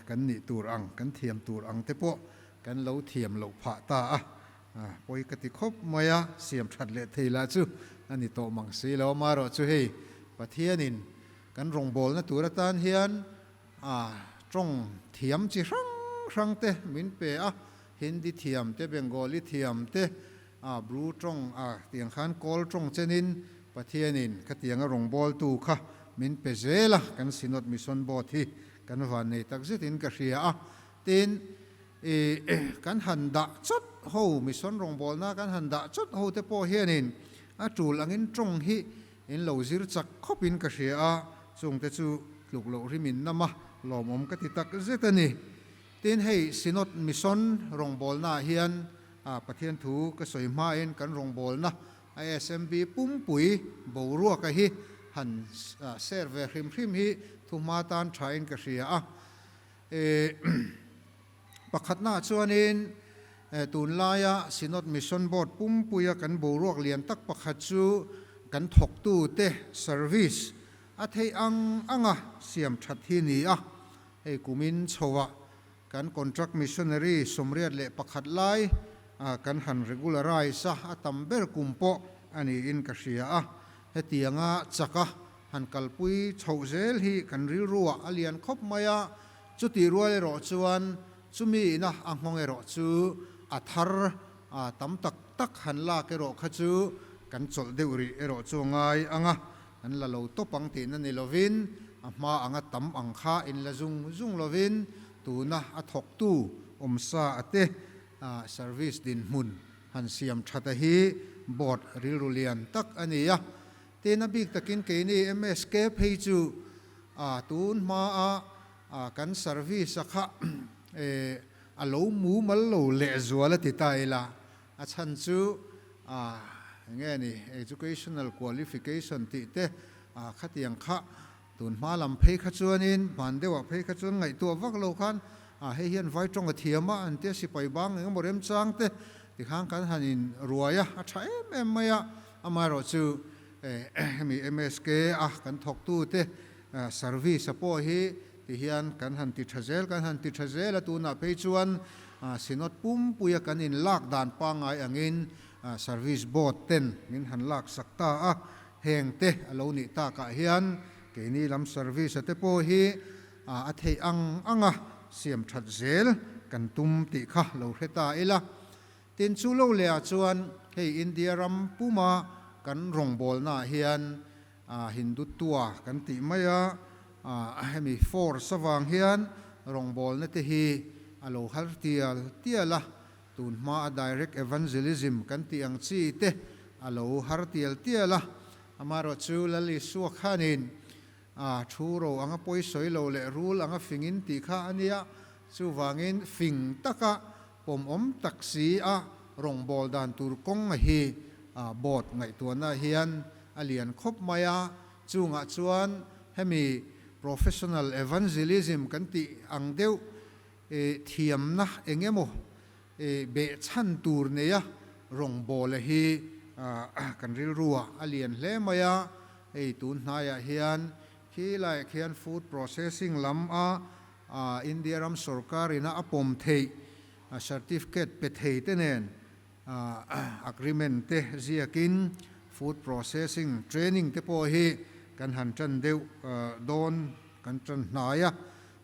kan nih tur ang, kan thiam tur ang te pawh kan lo thiam loh phah ta a. Pawi ka ti khawp mai a, siam that leh thei lah chu a ni tawh mang si lo. Amaherawhchu hei Pathianin kan rawngbawlna tur atan hian tawng thiam chi hrang hrang te min pe a, Hindi thiam te, Bengali thiam te, Bru tawng tiang khan Kawl tawng chenin Pathianin khatianga rawngbawltu kha min pe zel a, kan Synod Mission Board hi kan vannei takzetin ka hria a. Tin, I kan han dah chawt ho, mission rawngbawlna kan han dah chawt ho te pawh hianin a tul angin tawng hi in lo zir chak khawpin ka hria a, chungte chu tluk loh rimin nama lawmawm ka ti tak zet a ni. Tin, hei Synod Mission rawngbawlnaah hian Pathian thu ka sawi hmain kan rawngbawlna ISMB pumpui boruaka hi han share ve hrim hrim hi thuhma tan thain ka hria a. Pakhatnaah chuanin tunlaia Synod Mission Board pumpuia kan boruak lian tak pakhat chu kan thawktute service a theih ang anga siam that hi ni a. Hei kumin chhoah kan contract missionary 81 lai kan han regularize a, a tam ber kum pawh a niin ka hria a. Hetianga chaka Han kalpui chhoh zel hi kan rilruah a lian khawp mai a, chutih rual erawh chuan chumi ina a nghawng erawh chu a thar a tam tak tak han lak erawh kha chu kan chawlh deuh rih erawh chu a ngai ang a, an la lo tawp ang tihna ni lovin a hma anga tam ang kha in la zung zung lovin tuna a thawktu awmsa a te service dinhmun han siam thata hi board rilru lian tak a ni a. Tin, a bik takin keini MSK phei chu tun hmaa kan service a kha a lo mumal lo lehzual a ti ta ila, a chhan chu enge ni educational qualification tih te khatiang kha tun hma lam phei kha chuanin hman deuhah phei kha chuan ngaihtuah vak lo khan hei hian vai tawng a thiam a an tia sipai bang engemaw remchang te tikhan kan han in ruai a, a tha em em mai a. Amaherawhchu hemi MSK a kan thawktute service a pawh hi ti hian kan han ti tha zel, kan han ti tha zel a, tunah phei chuan Synod pumpuia kan inlak dan pangngai angin Service Board ten min han lak sak ta a, heng te a lo nih takah hian keini lam service a te pawh hi a theih ang anga siam that zel kan tum tih kha lo hre ta ila. Tin, chu lo lehah chuan hei India ram puma kan rawngbawlnaah hian Hindutva kan tih mai a, hemi force avang hian rawngbawlna te hi a lo har tial tial a, tun hmaa direct evangelism kan tih ang chi te a lo har tial tial a. Amaherawhchu Lal Isua khanin thu ro anga pawisawi lo leh rul anga fingin tih kha a nia, chuvangin fing taka Pawmawm tak si a rawngbâwl dan tur kawng hi board ngaihtuahna hian a lian khawp mai a, chungah chuan hemi professional evangelism kan tih ang deuh thiamna eng emaw behchhan tur neia rawngbâwl hi kan rilruah a lian hle mai a, hei tun hnaiah hian khilaiah khian food processing lam a India ram sorkar ina a pawm theih certificate pe thei te nen agreement te ziakin food processing training te pawh hi kan han tan deuh dawn kan tan hnai a.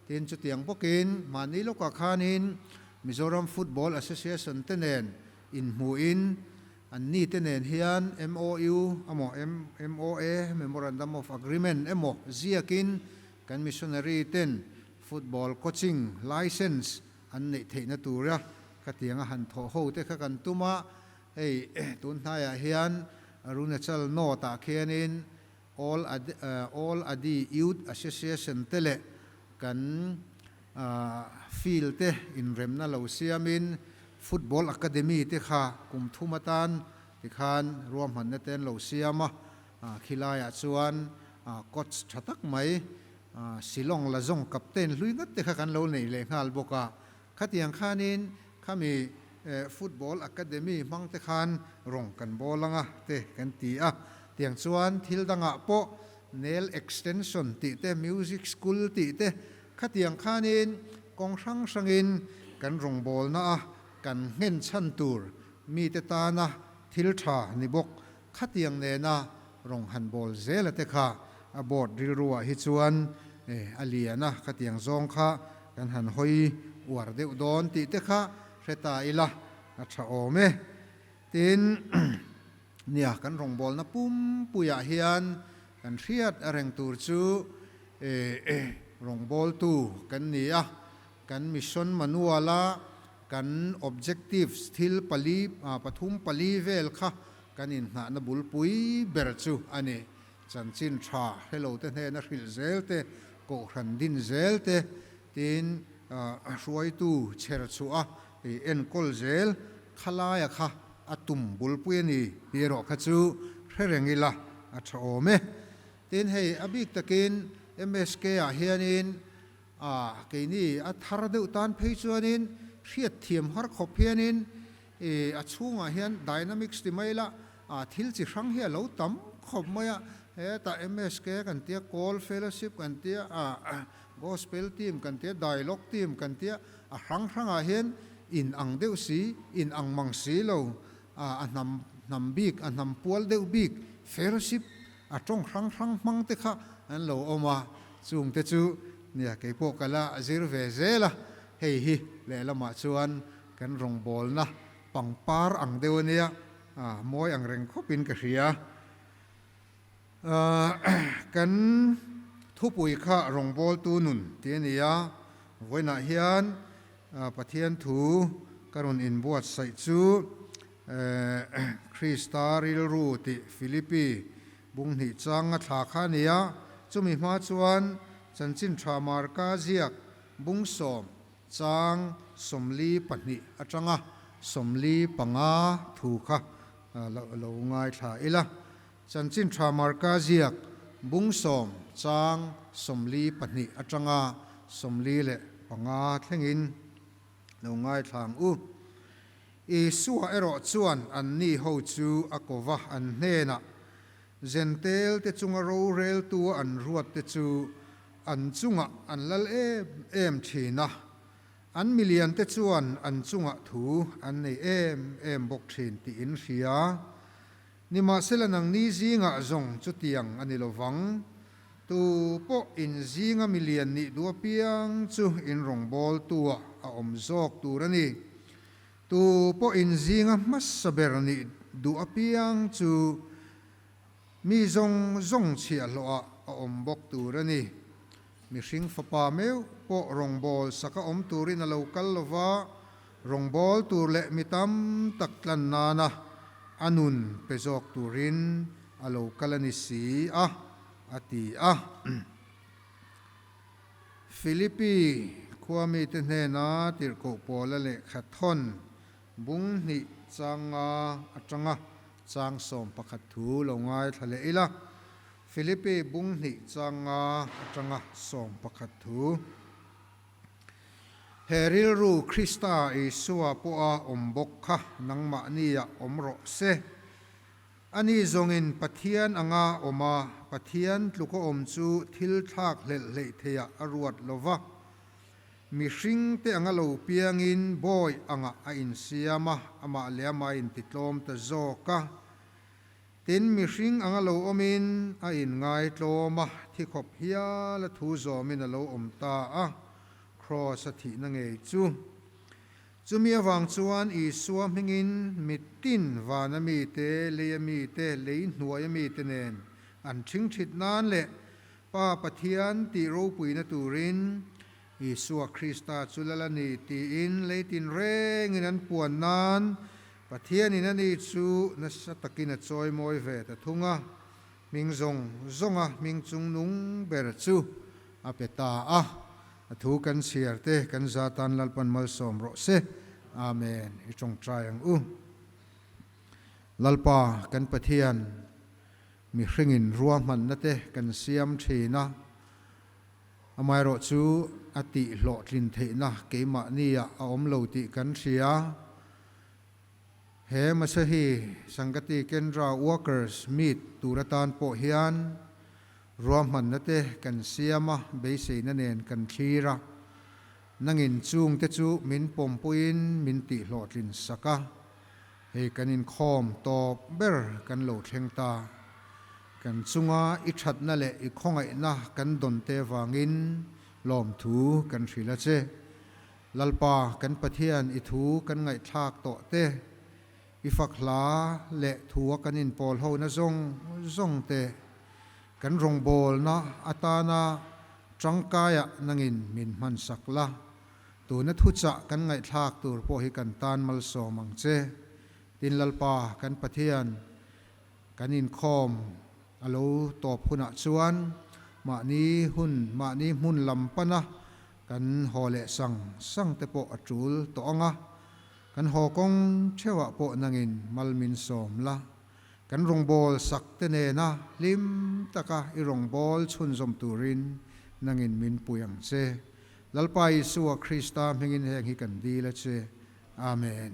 Tin, chutiang bawkin mahni lawkah khanin Mizoram Football Association te nen inhmuhin an ni te nen hian MOU emaw MOA, Memorandum of Agreement, emaw ziakin Kan missionary ten football coaching license an neih theihna tura khatianga han thawh ho te kha kan tum a, hei tun hnaiah hian Arunachal North ah khianin All All Adi Youth Association te leh kan field te inremna lo siamin Football Academy te kha kum thum atan tikhan ruahmanna te an lo siam a, khilaiah chuan coach tha tak mai Shillong Lajong captain hlui ngat te kha kan lo nei leh nghal bawk a, khatiang khanin khami Football Academy hmang te khan rawng kan bawl anga te kan ti a, tiang chuan thil dangah pawh nail extension tih te, music school tih te khatiang khanin kawng hrang hrangin kan rawngbawlna a kan nghen chhan tur mite tana thil tha ni bawk khatiang nena rawng han bawl zel a te kha a board rilruah hi chuan a lian a, khatiang zawng kha kan han hawi uar deuh dawn tih te kha hre ta ila a tha awm e. Tin, nia kan rawngbawlna pumpuiah hian kan hriat a reng tur chu rawngbawltu kan ni a, kan mission manual a kan objectives thil pali pathum pali vel kha kan inhnahna bulpui ber chu a ni. Chanchin tha hrelo te hnena hrilh zel te, kohhran din zel te, tin hruaitu chher chhuah a enkawl zel khalaia kha a tum bulpui a ni tih erawh kha chu hre reng ila a tha awm e. Tin hei a bik takin MSK ah hianin A, keini a thar deuh tan phei chuanin hriat thiam har khawp hianin i a chhungah hian dynamics ti mai la, a thil chi hrang hi a lo tam khawp mai a, hetah MSK kan tia, Call Fellowship kan tia, a Gospel Team kan tia, Dialogue Team kan tia, a hrang hrangah hian in ang deuh si, in ang mang si lo, a hnam hnam bik, a hnam pual deuh bik fellowship A tawng hrang hrang hmang te kha an lo awm a, chung te chu nia kei pawh ka la zir ve zel a, hei hi lehlamah chuan kan rawngbawlna pangpar ang deuh a nia, mawi ang reng khawpin ka hria. Kan thupui kha rawngbawltu nun tih a ni a, vawiinah hian Pathian thu ka rawn inbuatsaih chu Krista rilru tih Philippi bunghnih chang a thla kha a ni a, chumi hma chuan Chanchin Tha Marka ziak bungsawm chang 42 atanga 45 thu kha lo ngaithla ila. Chanchin Tha Marka ziak bungsawm chang 42 atanga 45 thlengin lo ngaithla ang u. Isua erawh chuan anni ho chu a ko va, an hnenah, Zentel te chunga roreltua an ruat te chu an chungah an lal em em thin a, an milian te chuan an chungah thu an nei em em bawk thin tih in hria. Nimahsela nangni zingah zawng chutiang a ni lo vang. Tu pawh in zinga milian nih duh apiang chu in rawngbawltuah a awm zawk tur a ni. Tu pawh in zinga hmasa ber nih duh apiang chu mi zawng zawng chhiahhlawhah a awm bawk tur a ni. Mihring fapa meuh pawh rawngbâwl saka awm turin a lo kal lo va, rawngbâwl tur leh mi tam tak tlan nana a nun pe zawk turin a lo kal a ni si a, a ti a. Philippi khua mite hnena tirhkoh Paula lehkha thawn bung hnih chang nga atanga chang 11 thu lo ngaithla leh ila. Philippi bung hnih chang nga atanga 11 thu. He rilru Krista Isua pawha awm bawk kha nangmahnia awm rawh se. Ani zawngin Pathian anga awm a, Pathian tluka awm chu thil thlak hlelh hleih theiah a ruat lo va. Mihring te anga lo piangin bawi angah a insiam a, amah leh amah a intitlawm ta zawk a. Tin, mihring anga lo awmin a inngai tlawm a, thi khawp hial a thu zawmin a lo awm ta a, Kraws a thihna ngei chu. Chumi avang chuan Isua hmingin mitin vana mite, leia mite, lei hnuaia mite nen an ṭhingṭhit nan leh Pa Pathian tih ropuina turin Isua Krista chu lal a ni tiin lei tinrengin an puan nan Pathianin a ni chu nasa takin a chawi mawi ve ta thung a, hming zawng zawnga hming chung nung ber chu a pe ta a. A thu kan chhiar te kan za tan Lalpan malsawm rawh se. Amen. I tawngtai ang u. Lalpa kan Pathian, mihringin ruahmanna te kan siam thin a, amaherawh chu a tih hlawhtlin theihna keimahnia a awm lo tih kan hria. He Masehi Sangati Kendra Workers Meet tur atan pawh hian ruahmanna te kan siam a, beiseina nen kan thlir a. Nangin chungte chu min pawmpuiin min tihhlawhtlin sak a, hei kan inkhawm tawp ber kan lo thleng ta. Kan chunga i thatna leh i khawngaihna kan dawn te vangin lawmthu kan hrilh a che. Lalpa kan Pathian i thu kan ngaihthlak tawh te, i fak hla leh thua kan inpawl hona zawng zawng te, Kan rawngbawlna atana tangkaiah nangin min hmansak la, tuna thuchah kan ngaihthlak tur pawh hi kan tan malsawm ang che. Tin Lalpa kan Pathian kan inkhawm a lo tawp hunah chuan mahni hun mahni hmun lam pana kan haw leh sang sang te pawh a tul tawh ang a, kan haw kawng theuhah pawh nangin mal min sawm la. Kan rawngbâwl sakte nêna hlim taka i rawngbâwl chhunzawm tûrin nangin min pui ang che. Lalpa Isua Krista hmingin hêng hi kan dîl a che. Amen.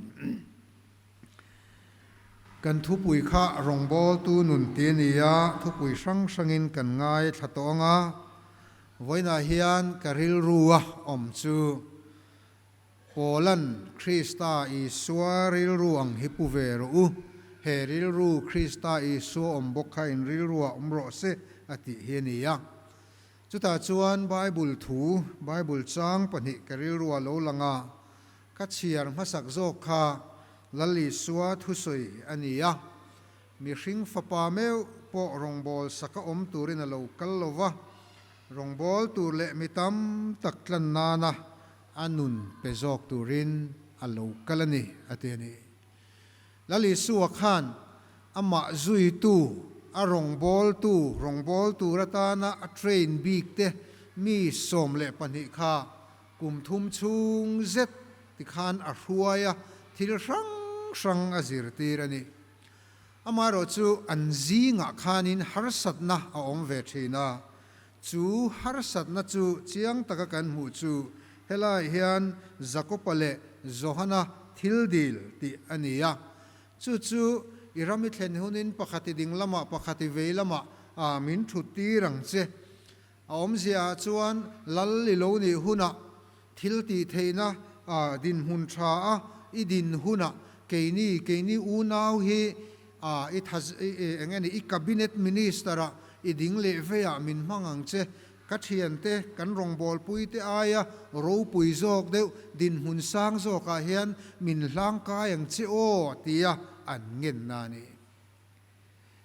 Kan thupui kha rawngbâwltu nun ti a ni a, thupui hrang hrangin kan ngaithla tawh ang a. Vawiinah hian ka rilrua awm chu Paula'n Krista Isua rilru ang hi pu ve rawh u, he rilru Krista Isua awm bawk kha in rilruah awm rawh se a tih hi a ni a. Chutah chuan Bible thu, Bible chang pahnih ka rilruah lo lang a, ka chhiar hmasak zawk kha Lal Isua thusawi a ni a. Mihring fapa meuh pawh rawngbâwl saka awm turin a lo kal lo va, rawngbâwl tur leh mi tam tak tlan nana a nun pe zawk turin a lo kal a ni, a ti a ni. Lal Isua khan amah zuitu, a rawngbawltu, rawngbâwl tur atana a train bik te mi 12 kha kum thum chhung zet tikhan a hruai a, thil hrang hrang a zirtir a ni. Amaherawhchu an zingah khanin harsatna a awm ve thin a, Chu harsatna chu chiang taka kan hmuh chu helai hian Jakopa leh Johana thil dil tih a ni a. Chu chu i ram i thlen hunin pakhat i ding lamah pakhat i vei lamah a min thut tir ang che. A awmzia ah chuan lal i lo nih hunah thil tih theihna dinhmun tha a i din hunah keini keini unau hi A, i tha eng nge ni, i cabinet minister ah i ding leh vei ah min hmang ang che. Ka thiante, kan rawngbawlpui te aia ropui zawk deuh, dinhmun sang zawk ah hian min hlangkai ang che aw, tia an ngen na a ni.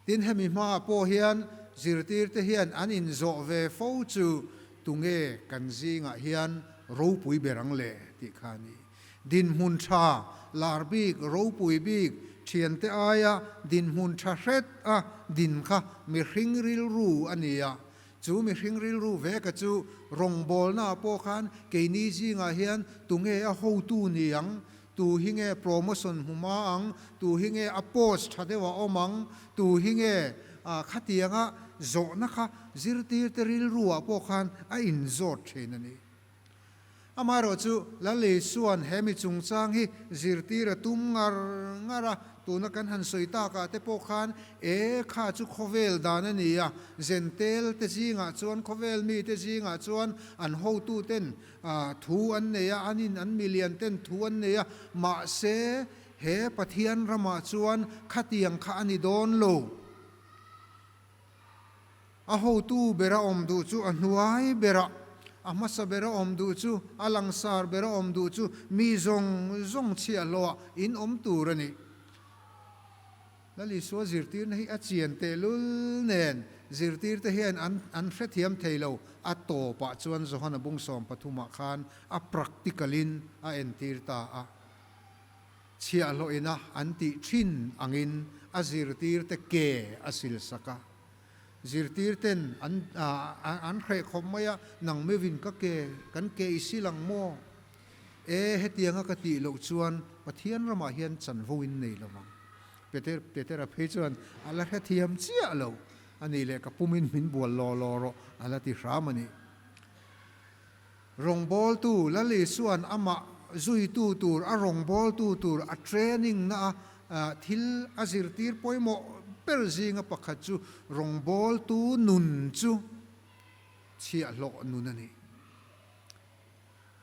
Tin, hemi hmaah pawh hian zirtir te hian an inzawh ve fo chu tunge kan zingah hian ropui ber ang le tih kha a ni. Dinhmun tha, lar bik, ropui bik, thiante aia dinhmun tha hret a din kha mihring rilru a ni a. Chu mihring rilru veka chu rawngbawlnaah pawh khan keini zingah hian tunge a hotu ni ang, tu hi nge promotion hmu hma ang, tu hi nge a post tha deuh a awm ang, tu hi nge khatianga zawhna kha zirtirte rilruah pawh khan a inzawt thin a ni. Amaherawh chu Lal Isua'n he mi chungchang hi zirtir a tum ngar ngar a, tuna kan han sawi takah te pawh khan e kha chu khawvel dan a ni a, Zentel te zingah chuan khawvel mite zingah chuan an hotuten thu an nei a, an in an milian ten thu an nei a, mahse he Pathian ramah chuan khatiang kha a ni dawn lo. A hotu bera awm duh chu a hnuai berah, a hmasa bera awm duh chu a langsar bera awm duh chu mi zawng zawng chhiahhlawhah in awm tur a ni. Lal Isua zirtirna hi a chian tehlul nen zirtirte hian an an hrethiam thei lo. A tawpah chuan Johana bung 13ah khan a practical in a entir ta a. Chhiahhlawhina an tih thin angin a zirtirte ke a silsak a. Zirtirten an an hreh khawp mai a, nang mevin ka ke, kan ke i sil ang maw? E, hetianga ka tih loh chuan Pathian ramah hian chanvo in nei lovang. Peter, Petera phei chuan a la hrethiam chiah lo a nih leh ka pumin min bual law law rawh a la ti hram a ni. Rawngbawltu Lal Isua'n amah zuitu tur, a rawngbawltu tur a training na a thil a zirtir pawimawh ber zinga pakhat chu rawngbawltu nun chu chhiahhlawh nun a ni.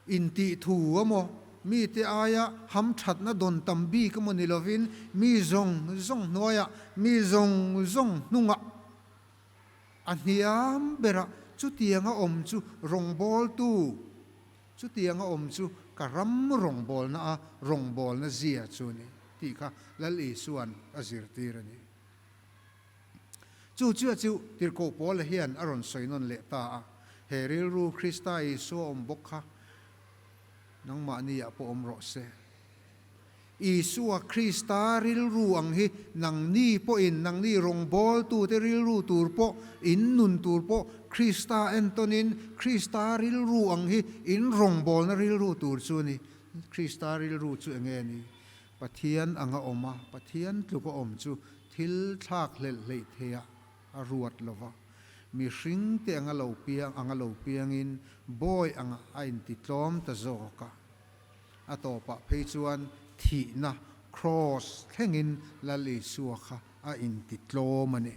Intih thu emaw, mite aia hamthatna dawn tam bik emaw ni lovin mi zawng zawng hnuaiah, mi zawng zawng hnungah a hniam berah chutianga awm chu rawngbawltu, chutianga awm chu ka ram rawngbawlna a rawngbawlna zia chu a ni tih kha Lal Isua'n a zirtir a ni. Chu chiah chu Tirhkoh Paula hian a rawn sawi nawn leh ta a, He rilru Krista Isua awm bawk kha nangmahniah pawh awm rawh se. Isua Krista rilru ang hi nangni pawhin, nangni rawngbawltute rilru tur pawh, in nun tur pawh Krista entawnin Krista rilru ang hi in rawngbawlna rilru tur chu a ni. Krista rilru chu enge a ni? Pathian anga awm a, Pathian tluka awm chu thil thlak hlelh hleih theiah a ruat lo va. Mihring te anga lo piang anga lo piangin bawi anga a intitlawm ta zawk a. A tawpah phei chuan thihna kraws thlengin Lal Isua kha a intitlawm a ni.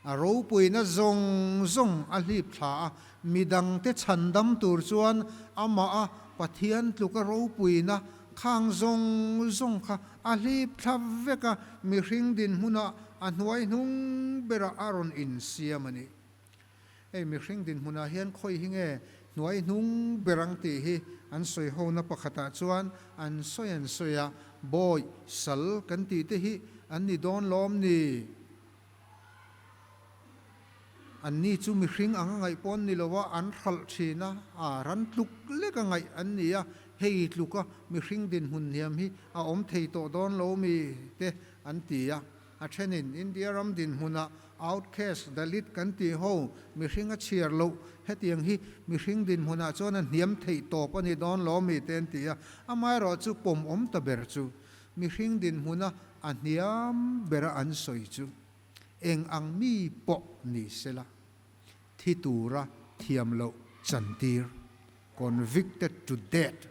A ropuina zawng zawng a hlip thla a, midangte chhandam tur chuan amah a Pathian tluka ropuina khang zawng zawng kha a hlip thla vek a, mihring dinhmunah a hnuai hnung berah a rawn insiam a ni. Hei mihring dinhmunah hian khawi hi nge hnuai hnung ber ang tih hi an sawi hona pakhatah chuan an sawi an sawi a, bawi, sal kan tih te hi an ni dawn lawm ni? An ni chu mihring anga ngaih pawn ni lo a, an hralh thin a, a ran tluk lek a ngaih an ni a, hei tluka mihring dinhmun hniam hi a awm thei tawh dawn lo mi te an ti a. A thenin India ram dinhmunah outcast, Dalit kan tih ho, mihring a chhiar loh, hetiang hi mihring dinhmunah chuan a hniam theih tawp a ni dawn lo mi te an ti a, amaherawh chu pawm awm ta ber chu mihring dinhmuna a hniam bera an sawi chu eng ang mi pawh ni sela thi tura thiam loh chantir, convicted to death.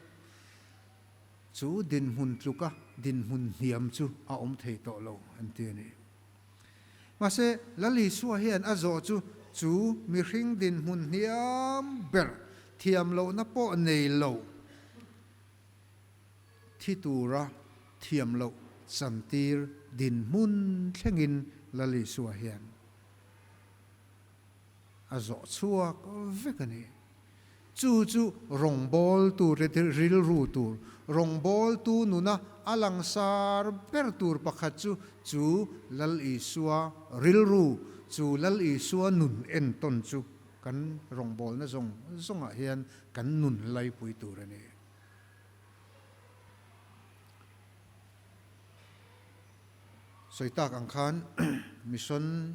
Chu dinhmun tluka dinhmun hniam chu a awm thei tawh lo, an ti a ni. Mahse, Lal Isua hian a zawh chu chu mihring dinhmun hniam ber thiam lohna pawh nei lo, thi tura thiam loh chantir dinhmun thlengin Lal Isua hian a zawh chhuak vek a ni. Chu chu rawngbawltu rilru tur, rawngbawltu nuna a langsar ber tur pakhat chu chu Lal Isua rilru, chu Lal Isua nun entawn chu kan rawngbawlna zawng zawngah hian kan nun laipui tur a ni. Sawi tak ang khan Mission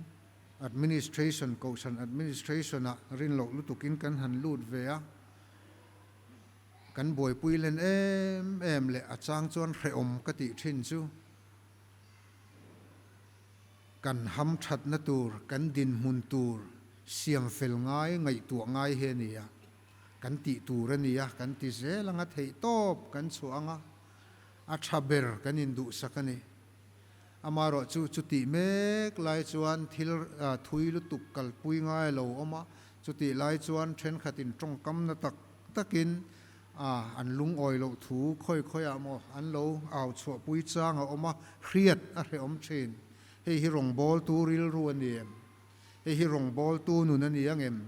Administration, Kohhran Administration-ah rin loh lutukin kan han lut ve a, kan buaipui len em em leh a chang chuan hrehawm ka tih thin chu kan ham thatna tur, kan dinhmun tur siam fel ngai, ngaihtuah ngai hi a ni a, kan tih tur a ni a, kan ti zel anga theihtawp kan chhuah anga a tha ber kan induhsak a ni. Amaherawh chu chutih mek lai chuan thil thui lutuk kalpui ngai a lo awm a, chutih lai chuan thenkhatin tawngkamna tak takin an lungawi loh thu khawi khawiah maw an lo au chhuahpui chang a awm a, hriat a hrehawm thin. Hei hi rawngbawltu rilru a ni em? Hei hi rawngbawltu nun a ni ang em?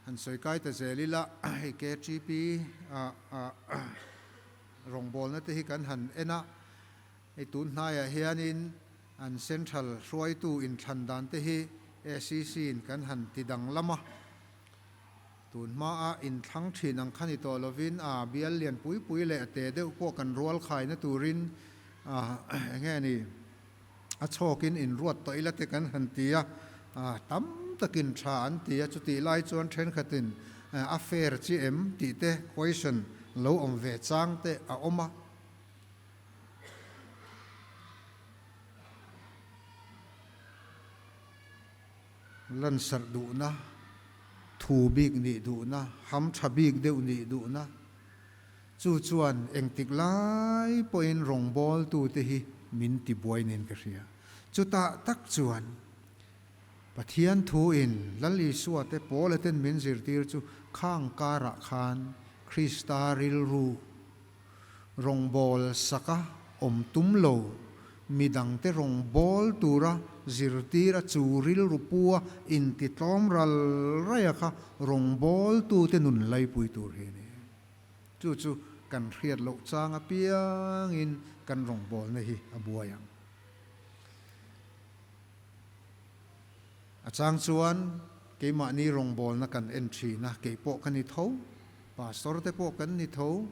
Han sawi kai ta zel ila, hei KTP rawngbawlna te hi kan han en a, hei tun hnaiah hianin an central hruaitu inthlan dan te hi SEC in kan han ti danglam a, tun hmaa inthlang thin ang kha ni tawh lovin a bial lian pui pui leh a te deuh pawh kan rual khaina turin eng nge ni. A chhawkin inruat tawh ila te kan han ti a, tam takin tha an ti a, chutih lai chuan thenkhatin a fair chi em tih te question lo awm ve chang te a awm a. Lansarh duhna, thu bik nih duhna, ham tha bik deuh nih duhna, chu chuan engtik lai pawhin rawngbawltute hi min ti buai nen ka hria. Chutah tak chuan Pathian thuin Lal Isua te Paula ten min zirtir chu khang karah khan Krista rilru Rawngbâwl saka awm tum lo, midangte rawngbâwl tura zirtira chu rilru pua intitlâwm ral raia kha rawngbâwltute nun laipui tur hi a ni. Chu chu kan hriat loh chang apiangin kan rawngbâwlna hi a buai ang. A chang chuan keimahni rawngbâwlna kan en ṭhin a, kei pawh ka ni tho. Pastor te pawh kan ni tho.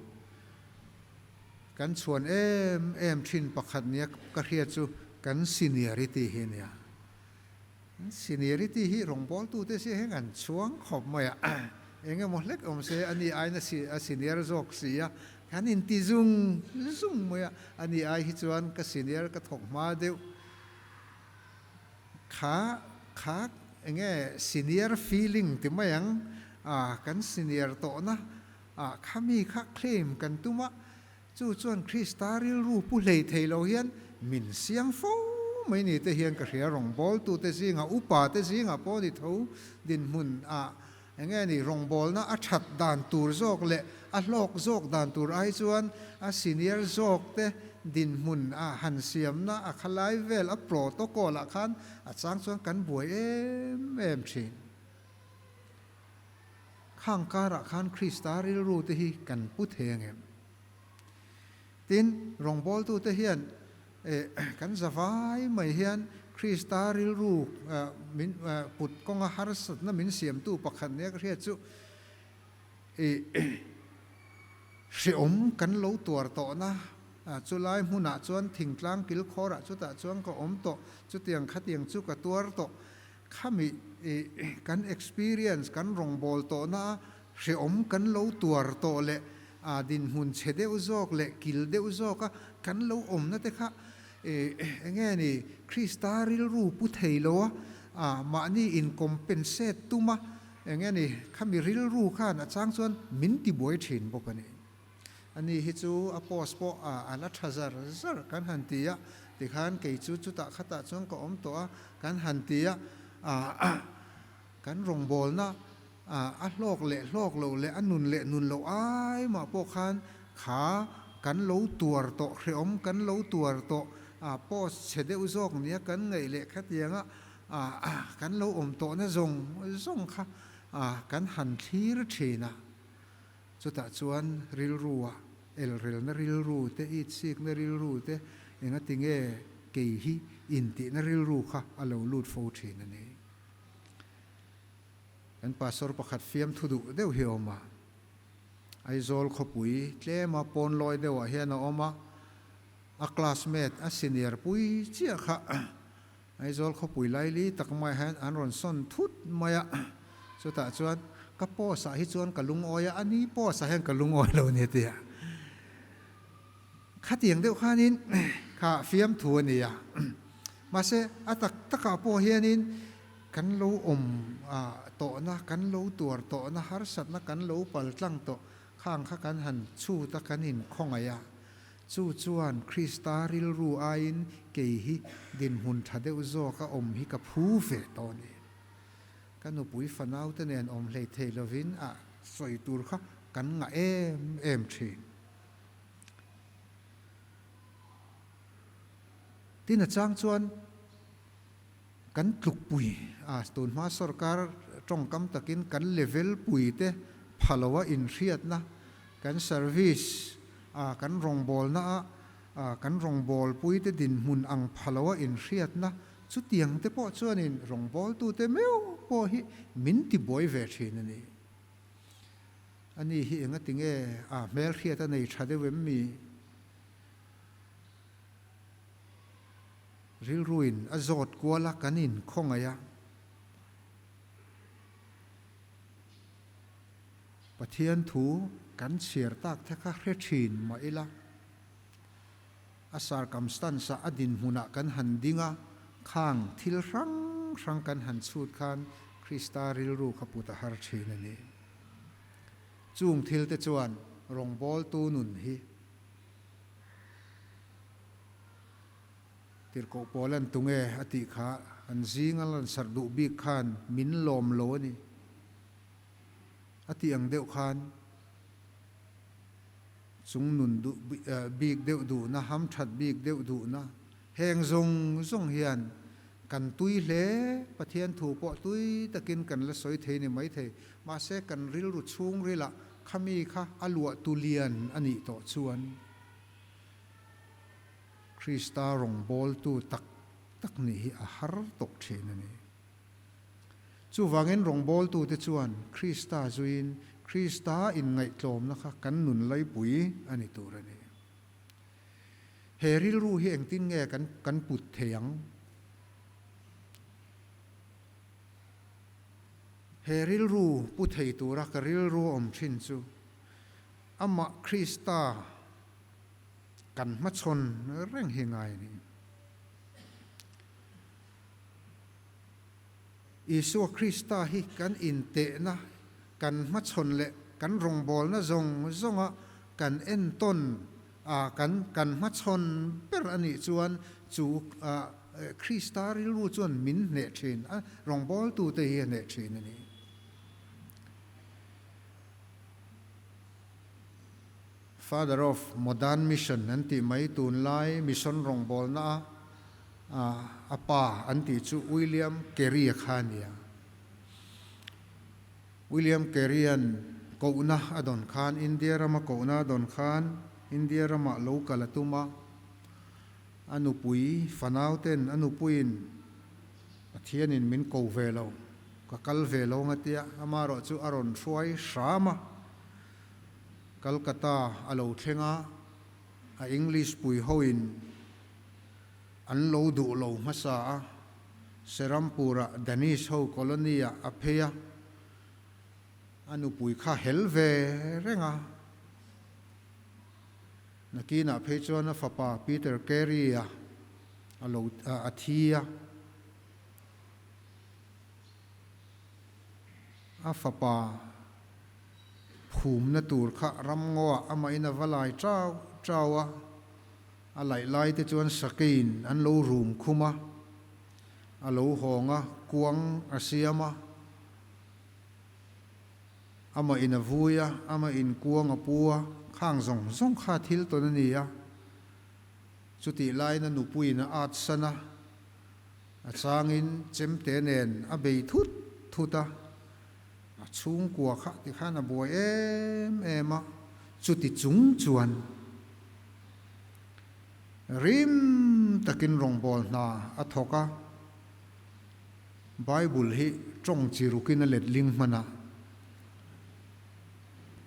Kan chhuan em em thin pakhat nia ka hriat chu kan seniority hi ania. Seniority hi rawngbawltute si heng an chhuang khawp mai a, eng emaw hlek awm se ani aiin a senior zawk si a, kan inti zung zung mai a, ani ai hi chuan ka senior ka thawk hma deuh Kha kha enge senior feeling ti mai ang a, kan senior tawhna ah kha mi kha claim kan tum a, chu chuan Krista rilru pu hlei thei lo hian min siam fo mai ni te hian ka hria rawngbawltute zingah upa te zingah pawh ni tho dinhmun ah enge ni rawngbawlna a that dan tur zawk leh a hlawk zawk dan tur ai chuan a senior zawk te dinhmun a han siamna a khalai vel a protocol ah khan a chang chuan kan buai em em thin. Khang karah khan Krista rilru te hi kan pu thei angem? Tin, rawngbawltute hian kan zavai mai hian Krista rilru min put kawnga harsatna min siamtu pakhat nia ka hriat chu hreawm kan lo tuar tawhna chulai hmunah chuan thingtlang kilkhawrah chutah chuan ka awm tawh, chutiang khatiang chu ka tuar tawh. Khami kan experience kan rawngbâwl tawhna hreawm kan lo tuar tawh leh a dinhmun chhe deuh zawk leh kil deuh zawka kan lo awmna te kha enge ni Krista rilru pu thei lo a, mahni in compensate tum a, enge ni khami rilru khan a chang chuan min ti buai thin bawk a ni. Ani hi chu a post pawh a la tha zar zar kan han ti a, tikhan kei chu chutah khatah chuan ka awm tawh a kan han ti a, kan rawngbawlna a hlawk leh hlawk loh leh a nun leh nun loh ai mah pawh khan kha kan lo tuar tawh hrehawm kan lo tuar tawh post chhe deuh zawk nia kan ngaih leh khatianga kan lo awm tawhna zawng zawng kha kan han thlir thin a. Chutah chuan rilrua elrelna rilru te, itsikna rilru te, engati nge kei hi intihna rilru kha a lo lut fo thin a ni. Kan pastor pakhat fiamthu duh deuh hi a awm a, Aizawl khawpui tlema pawnlawi deuhah hian a awm a, a classmate a senior pui chiah kha Aizawl khawpui laili tak mai hian an rawn sawn thut mai a, chutah chuan ka post ah hi chuan ka lungawi a, a ni post ah hian ka lungawi lo ni tia. Khatiang deuh khanin kha fiamthu a ni a, mahse a tak takah pawh hianin kan lo awm tawhna, kan lo tuar tawhna, harsatna kan lo paltlang tawh khang kha kan han chhut a, kan inkhawngaih a. Chu chuan Krista rilru aiin kei hi dinhmun tha deuh zawka awm hi ka phu ve tawh a ni. Ka nupui fanaute nen awm hlei thei lovin a sawi tur kha kan ngah em em thin. Tin a chang chuan kan tlukpui a, tunhma sorkar tawngkam takin kan level pui te pha loa inhriatna, kan service a, kan rawngbawlna a, kan rawngbawlpui te dinhmun ang pha loa inhriatna, chutiang te pawh chuanin rawngbawltute meuh pawh hi min tibuai ve thin a ni. Ani hi engatinge a hmelhriat a nei tha deuh em mi? Rilruin a zawt kual a, kan inkhawngaih a. Pathian thu kan chhiar tak te kha hre thin mah ila, a circumstance ah a dinhmunah kan han ding a, khang thil hrang hrang kan han chhut khan Krista rilru kha put a har thin a ni. Chung thil te chuan rawngbawltu nun hi Tirhkoh pawl an tunge a tih kha an zing a lan sarh duh bik khan min lawm lo a ni a tih ang deuh khan chung nun duh bik deuh duhna, hamthat bik deuh duhna heng zawng zawng hian kan tui hle, Pathian thu pawh tui takin kan la sawi thei ni maithei, mahse kan rilru chhungrilah khami kha a luah tu lian a nih tawh chuan. Krista rawngbawltu tak tak nih hi a har tawh thin a ni. Chuvangin rawngbawltute chuan Krista zuiin Krista inngaihtlawmna kha kan nun laipui a ni tur a ni. He rilru hi engtin nge kan kan put thei ang? He rilru pu thei tura ka rilru awm thin chu amah Krista Kan hmachhawn reng hi ngai a ni. Isua Krista hi kan intehna, kan hmachhawn leh kan rawngbawlna zawng zawnga kan entawn a, kan kan hmachhawn ber a nih chuan chu Krista rilru chuan min hneh thin a, rawngbawltute hi a hneh thin a ni. Father of Modern Mission an tih mai tunlai mission rawngbawlna a a pa an tih chu William Carey a kha a nia. William Carey-a'n kohna a dawn khan India rama kohna a dawn khan India ramah lo kal a tum a, a nupui fanauten a nupuiin Pathianin min ko ve lo, ka kal ve lo ang a tia, amaherawhchu a rawn hruai hram a. Calcutta a lo thleng a, a English pui hoin an lo duh lo hmasa a, Serampur-ah Danish ho colony-ah a phei a, a nupui kha hel ve reng a. Nakinah phei chuan a fapa Peter Carey-a a lo a thi a. A fapa. Phumna tur kha ramngaw ah amahin a va lai chau chau a, a laih lai te chuan sakeiin an lo rum khum a, a lo hawng a, kuang a siam a, amahin a vui a, amahin kuang a pu a, khang zawng zawng kha thil tawn a ni a, chutih laiin a nupuiin a at san a, a changin chemte nen a bei thut thut a. A chhungkua kha ti khan a buai em em a, chuti chung chuan rim takin rawngbâwl hna a thawk a. Bible hi tawng chi rukin a let ling hman a,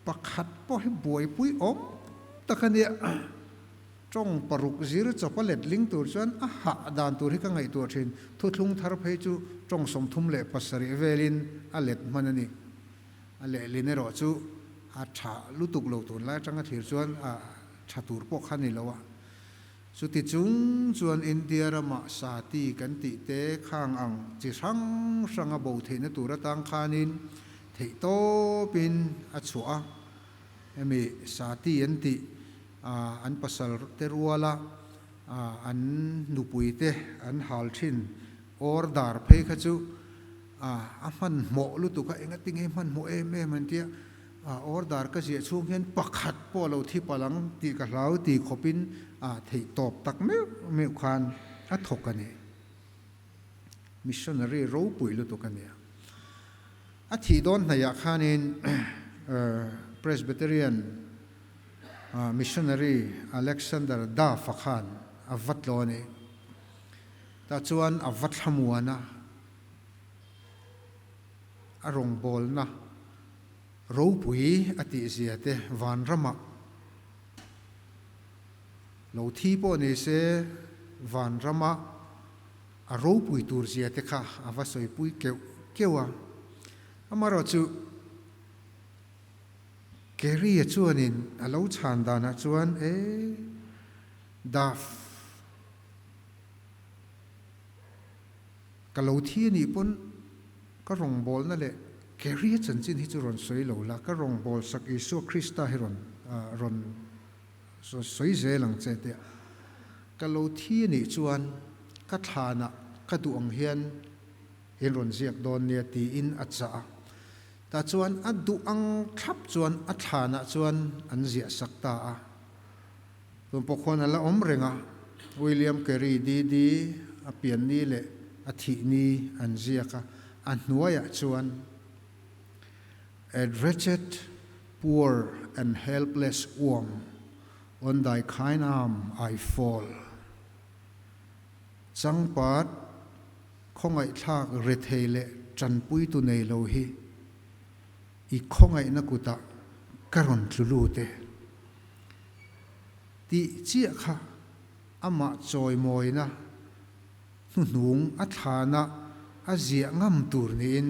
pakhat pawh hi buaipui awm tak a nia. Tawng paruk zir chawpa letling tur chuan a hah dan tur hi ka ngaihtuah thin. Thuthlung thar phei chu tawng 37 velin a let hman a ni. A lehlin erawh chu a tha lutuk lo tunlai atanga thlir chuan a tha tur pawh kha ni lo a. Chuti chung chuan India ramah sati kan tih te khang ang chi hrang hranga bo theihna tur atang khanin theihtawpin a chhuah a. Hemi sati an tih an pasal te ruala an nupui te an hal thin or dar phei kha chu a hmanhmawh lutuk a, engati nge hmanhmawh em em an tia, or dar ka ziah chhung hian pakhat pawh a lo thi palh ang tih ka hlau ti khawpin theih tawp tak meuh meuh khan a thawk a ni. Missionary ropui lutuk a nia. A thih dawn hnaihah khanin Presbyterian missionary Alexander Duff-a khan a va tlaw a ni. Tah chuan a va thlamuan a, a rawngbawlna ropui a tihzia te vanramah lo thi pawh ni se vanramah A ropui tur zia te kha a va sawipui keuh keuh a, amaherawhchu Kerry-a chuanin a lo chhan danah chuan, E, Duff, ka lo thi a nih pawn ka rawngbawlna leh Kerry-a chanchin hi chu rawn sawi lo la, ka rawngbawlsak Isua Krista hi rawn rawn sawi zel ang che tia ka lo thi a nih chuan ka thlanah ka duh ang hian in rawn ziak dawn nia tiin a chah a. Tah chuan a duh ang thlap chuan a thlanah chuan an ziah sak ta a. Tun pawh khuan a la awm reng a, William Carey DD a pian ni leh a thih ni an ziak a, a hnuaiah chuan A wretched, poor and helpless worm, on thy kind arm I fall. Changpat khawngaihthlak rethei leh tanpuitu nei lo hi i khawngaihna kutah ka rawn tlu lut e tih chiah kha amah chawimawina hnuhnung a thlana a ziah ngam tur niin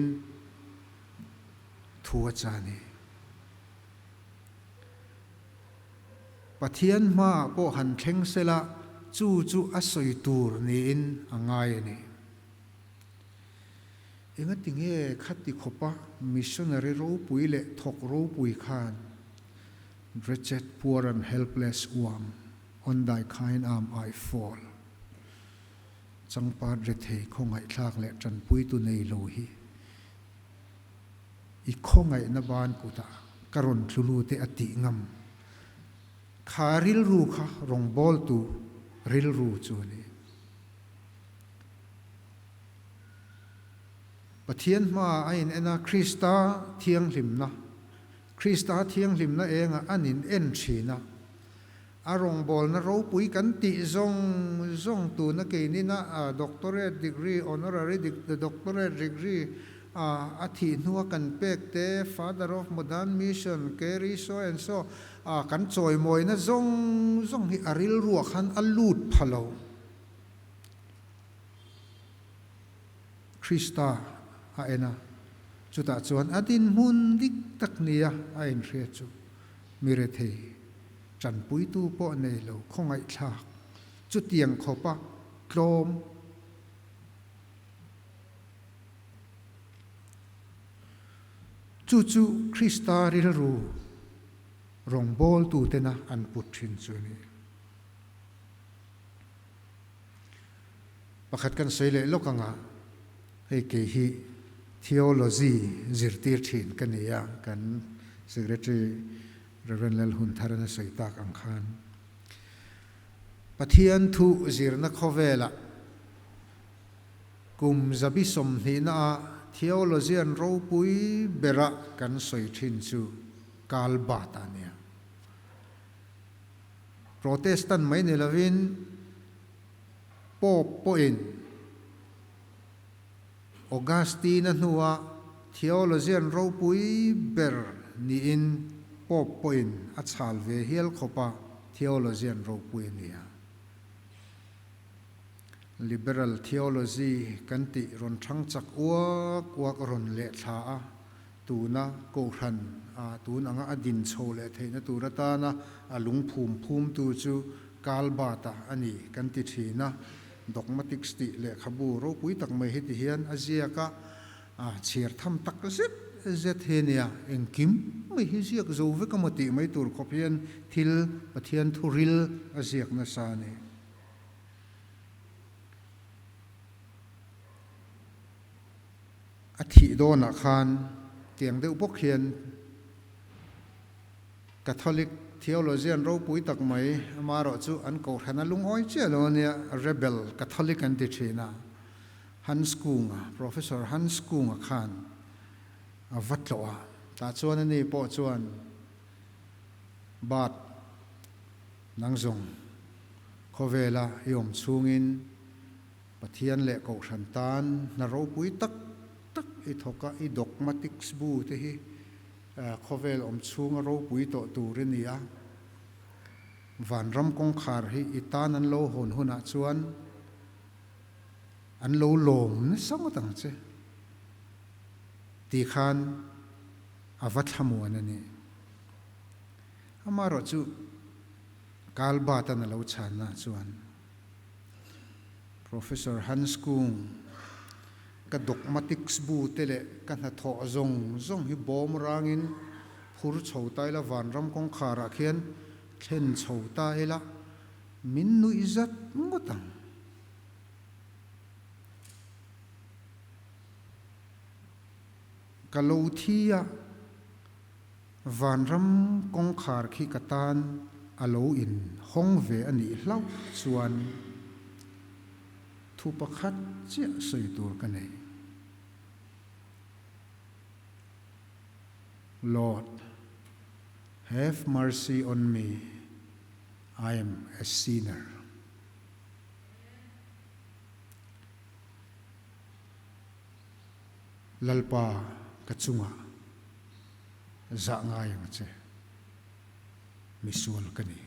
thu a cha ni. Pathian hmaah pawh han thleng sela chu chu a sawi tur niin a ngai a ni. Engati nge khati khawpa missionary ropui leh thawk ropui khan Wretched, poor and helpless worm, on thy kind arm I fall changpat rethei khawngaihthlak leh tanpuitu nei lo hi I khawngaihna ban kutah ka rawn tlu lut e a tih ngam. Kha rilru kha rawngbawltu rilru chu a ni. Pathian hmaah a in en a, Krista thianghlimna, Krista thianghlimna engah an in en thin a. A rawngbawlna ropui kan tih zawng zawng tuna keinina a doctorate degree, honorary doctorate degree a a thih hnua kan pek te, Father of Modern Mission, Kerry so and so, a kan chawimawina zawng zawng hi a rilruah khan a lut pha lo. Krista a en a, chutah chuan a dinhmun dik tak nia a inhria chu mi rethei. Ṭanpuitu pawh nei lo khawngaihthlak chutiang khawpa tlawm. Chu chu Krista rilru rawngbawltutena an put ṭhin chu a ni. Pakhat kan sawi leh lawk anga hei kei hi theology zirtir ṭhin ka ni a, kan secretary Rev. Lalhuntharan a sawi tak ang khan Pathian thu zirna khawvelah kum zabi sawmhnihna ah theologian ropui bera kan sawi thin chu Karl Barth a nia. Protestant mai ni lovin Pope pawhin Augustine-a hnua theologian ropui ber niin Pope pawhin a chhal ve hial khawpa theologian ropui a ni a. Liberal theology kan tih rawn thang chak uak uak rawn leh thla a, tuna kohhran a tun anga a din chho leh theihna tur atana a lungphum phumtu chu Karl Barth-a a ni kan ti thin a. Dogmatics tih lehkhabu ropui tak mai heti hian a ziak a, a chhiar tham tak zet zet hi a nia, engkim mai hi ziak zo vek emaw tih mai tur khawp hian thil Pathian thu ril a ziak nasa a ni. A thih dawnah khan tiang deuh bawk hian Catholic theologian ropui tak mai, amaherawh chu an kohhran a lungawi chiah lo ania, rebel Catholic an ti thin a, Hans Kung-a, Professor Hans Kung-a khan a va tlawh a, tah chuan ani pawh chuan Bart nang zawng khawvela i awm chhungin Pathian leh kohhran tan hna ropui tak tak i thawk a, i dogmatics bu te hi Khawvel awm chhunga ropui tawh tur i ni a, vanram kawngkhar hi i tan an lo hawn hunah chuan an lo lawm nasa ngawt ang che tih khan a va thlamuan a ni. Amaherawhchu Karl Barth-a'n a lo chhanna chuan Professor Hans Kung, Ka dogmatics bu te leh ka hnathawh zawng zawng hi bawm rangin phur chho ta ila vanram kawngkharah khian thlen chho ta ila min nuih zat ngawt ang. Ka lo thi a, vanram kawngkhar khi ka tan a lo in hawng ve a nih hlauh chuan thu pakhat chiah sawi tur ka nei. Lord, have mercy on me, I am a sinner. Lalpa ka chungah zah ngai ang che, misual ka ni.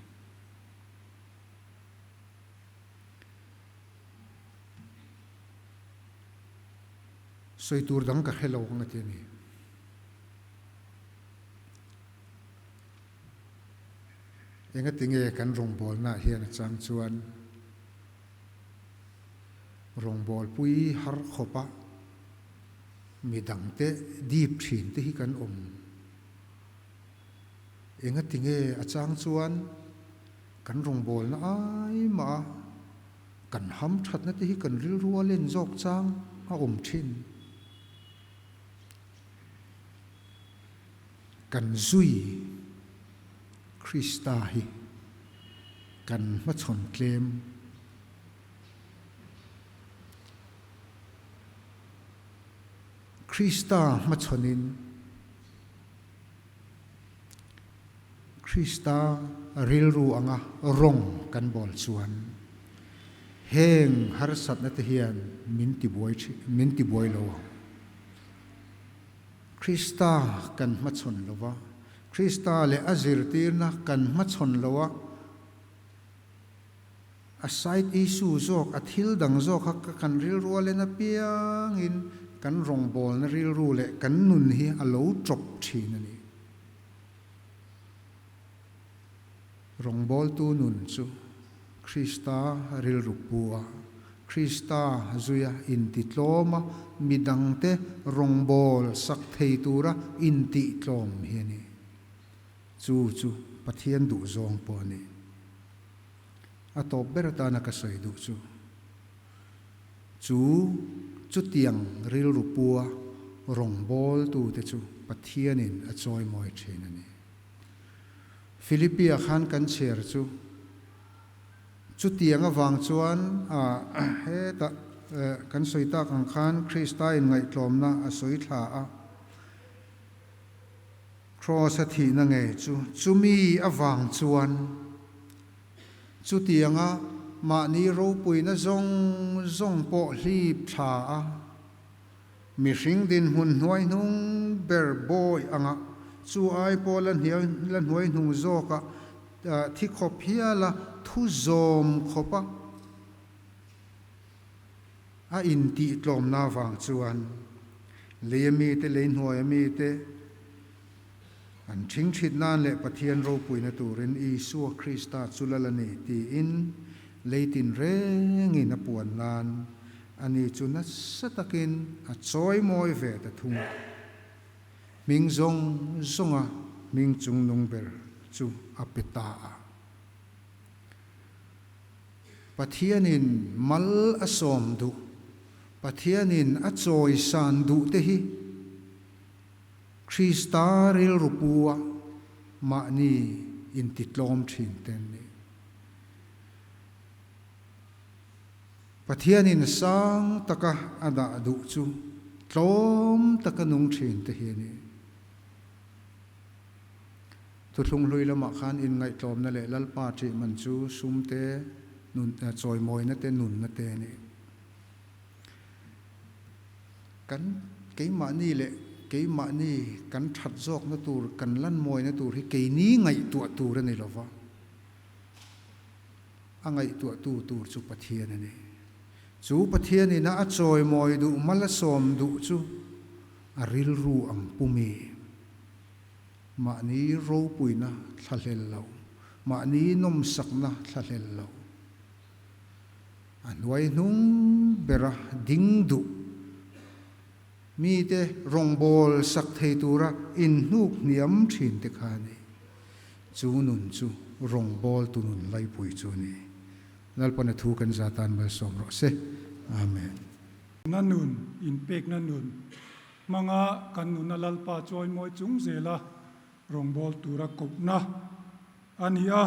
Sawi tur dang ka hre lo ang a ti a ni. Engatinge kan rawngbawlnaah hian a chang chuan Rawngbawlpui har khawpa midangte dip thin te hi kan awm. Engatinge a chang chuan kan rawngbawlna ai mah a kan ham thatna te hi kan rilru a len zawk chang a awm thin. Kan zui Krista hi kan hmachhawn tlem. Krista hmachhawnin Krista rilru anga rawng kan bawl chuan heng harsatna te hian min tibuai min tibuai lo ang. Krista kan hmachhawn lo va, Krista leh a zirtirna kan hmachhawn lo a, A side issue zawk, a thil dang zawk kha ka kan rilru a len apiangin kan rawngbawlna rilru leh kan nun hi a lo tawp thin a ni. Rawngbawltu nun chu Krista rilru pu a, Krista zuia intitlawm a, midangte rawngbâwl sak thei tura intihtlawm hi a ni. Chu chu Pathian duhzawng pawh a ni. A tawp ber atana ka sawi duh chu, chu chutiang rilru pua rawngbawltute chu Pathianin a chawimawi thin a ni. Philippi-ah khan kan chhiar chu, chutiang avang chuan hetah kan sawi tak ang khan Krista inngaihtlawmna a sawi thla a, Kraws a thihna ngei chu chumi avang chuan chutianga mahni ropuina zawng zawng pawh hlip thla a, mihring dinhmun hnuaihnung ber bawi anga chu ai pawh la la hnuaihnung zawka thi khawp hiala thu zawm khawpa A intihtlawmna avang chuan lei a mite, lei hnuai a mite an thingthit nan leh Pathian ropuina turin Isua Krista chu lal a ni tiin lei tinrengin a puan nan ani chu nasa takin a chawimawi ve ta thung a. Hming zawng zawnga hming chungnung ber chu a pe ta a. Pathianin mal a sawm duh, Pathianin a chawisan duh te hi Krista rilru pua mahni intitlawm thin te an ni. Pathianin sang taka a dah duh chu tlawm taka nung thin te hi a ni. Thuthlung hlui lamah khan inngaihtlawmna leh Lalpa ṭih man chu sum te, nun, chawimawina te, nunna te a ni. Kan keimahni leh keimahni kan ṭhat zawkna tur, kan lanmawina tur hi keini ngaihtuah tur a ni lo va, a ngaihtuahtu tur chu Pathian a ni. Chu Pathianina a chawimawi duh, mal a sawm duh chu a rilru ang pumi. Mahni ropuina thlahlel lo, mahni nawmsakna thlahlel lo. A hnuai hnung bera ding duh mite rawngbâwl sak thei tura inhnuk hniam thin te kha a ni. Chu nun chu rawngbâwltu nun laipui chu a ni. Lalpana thu kan za tan malsawm rawh se. Amen. Na nun, inpekna nun hmanga kan nuna Lalpa chawimawi chung zela rawngbâwl tura kohna a ni a.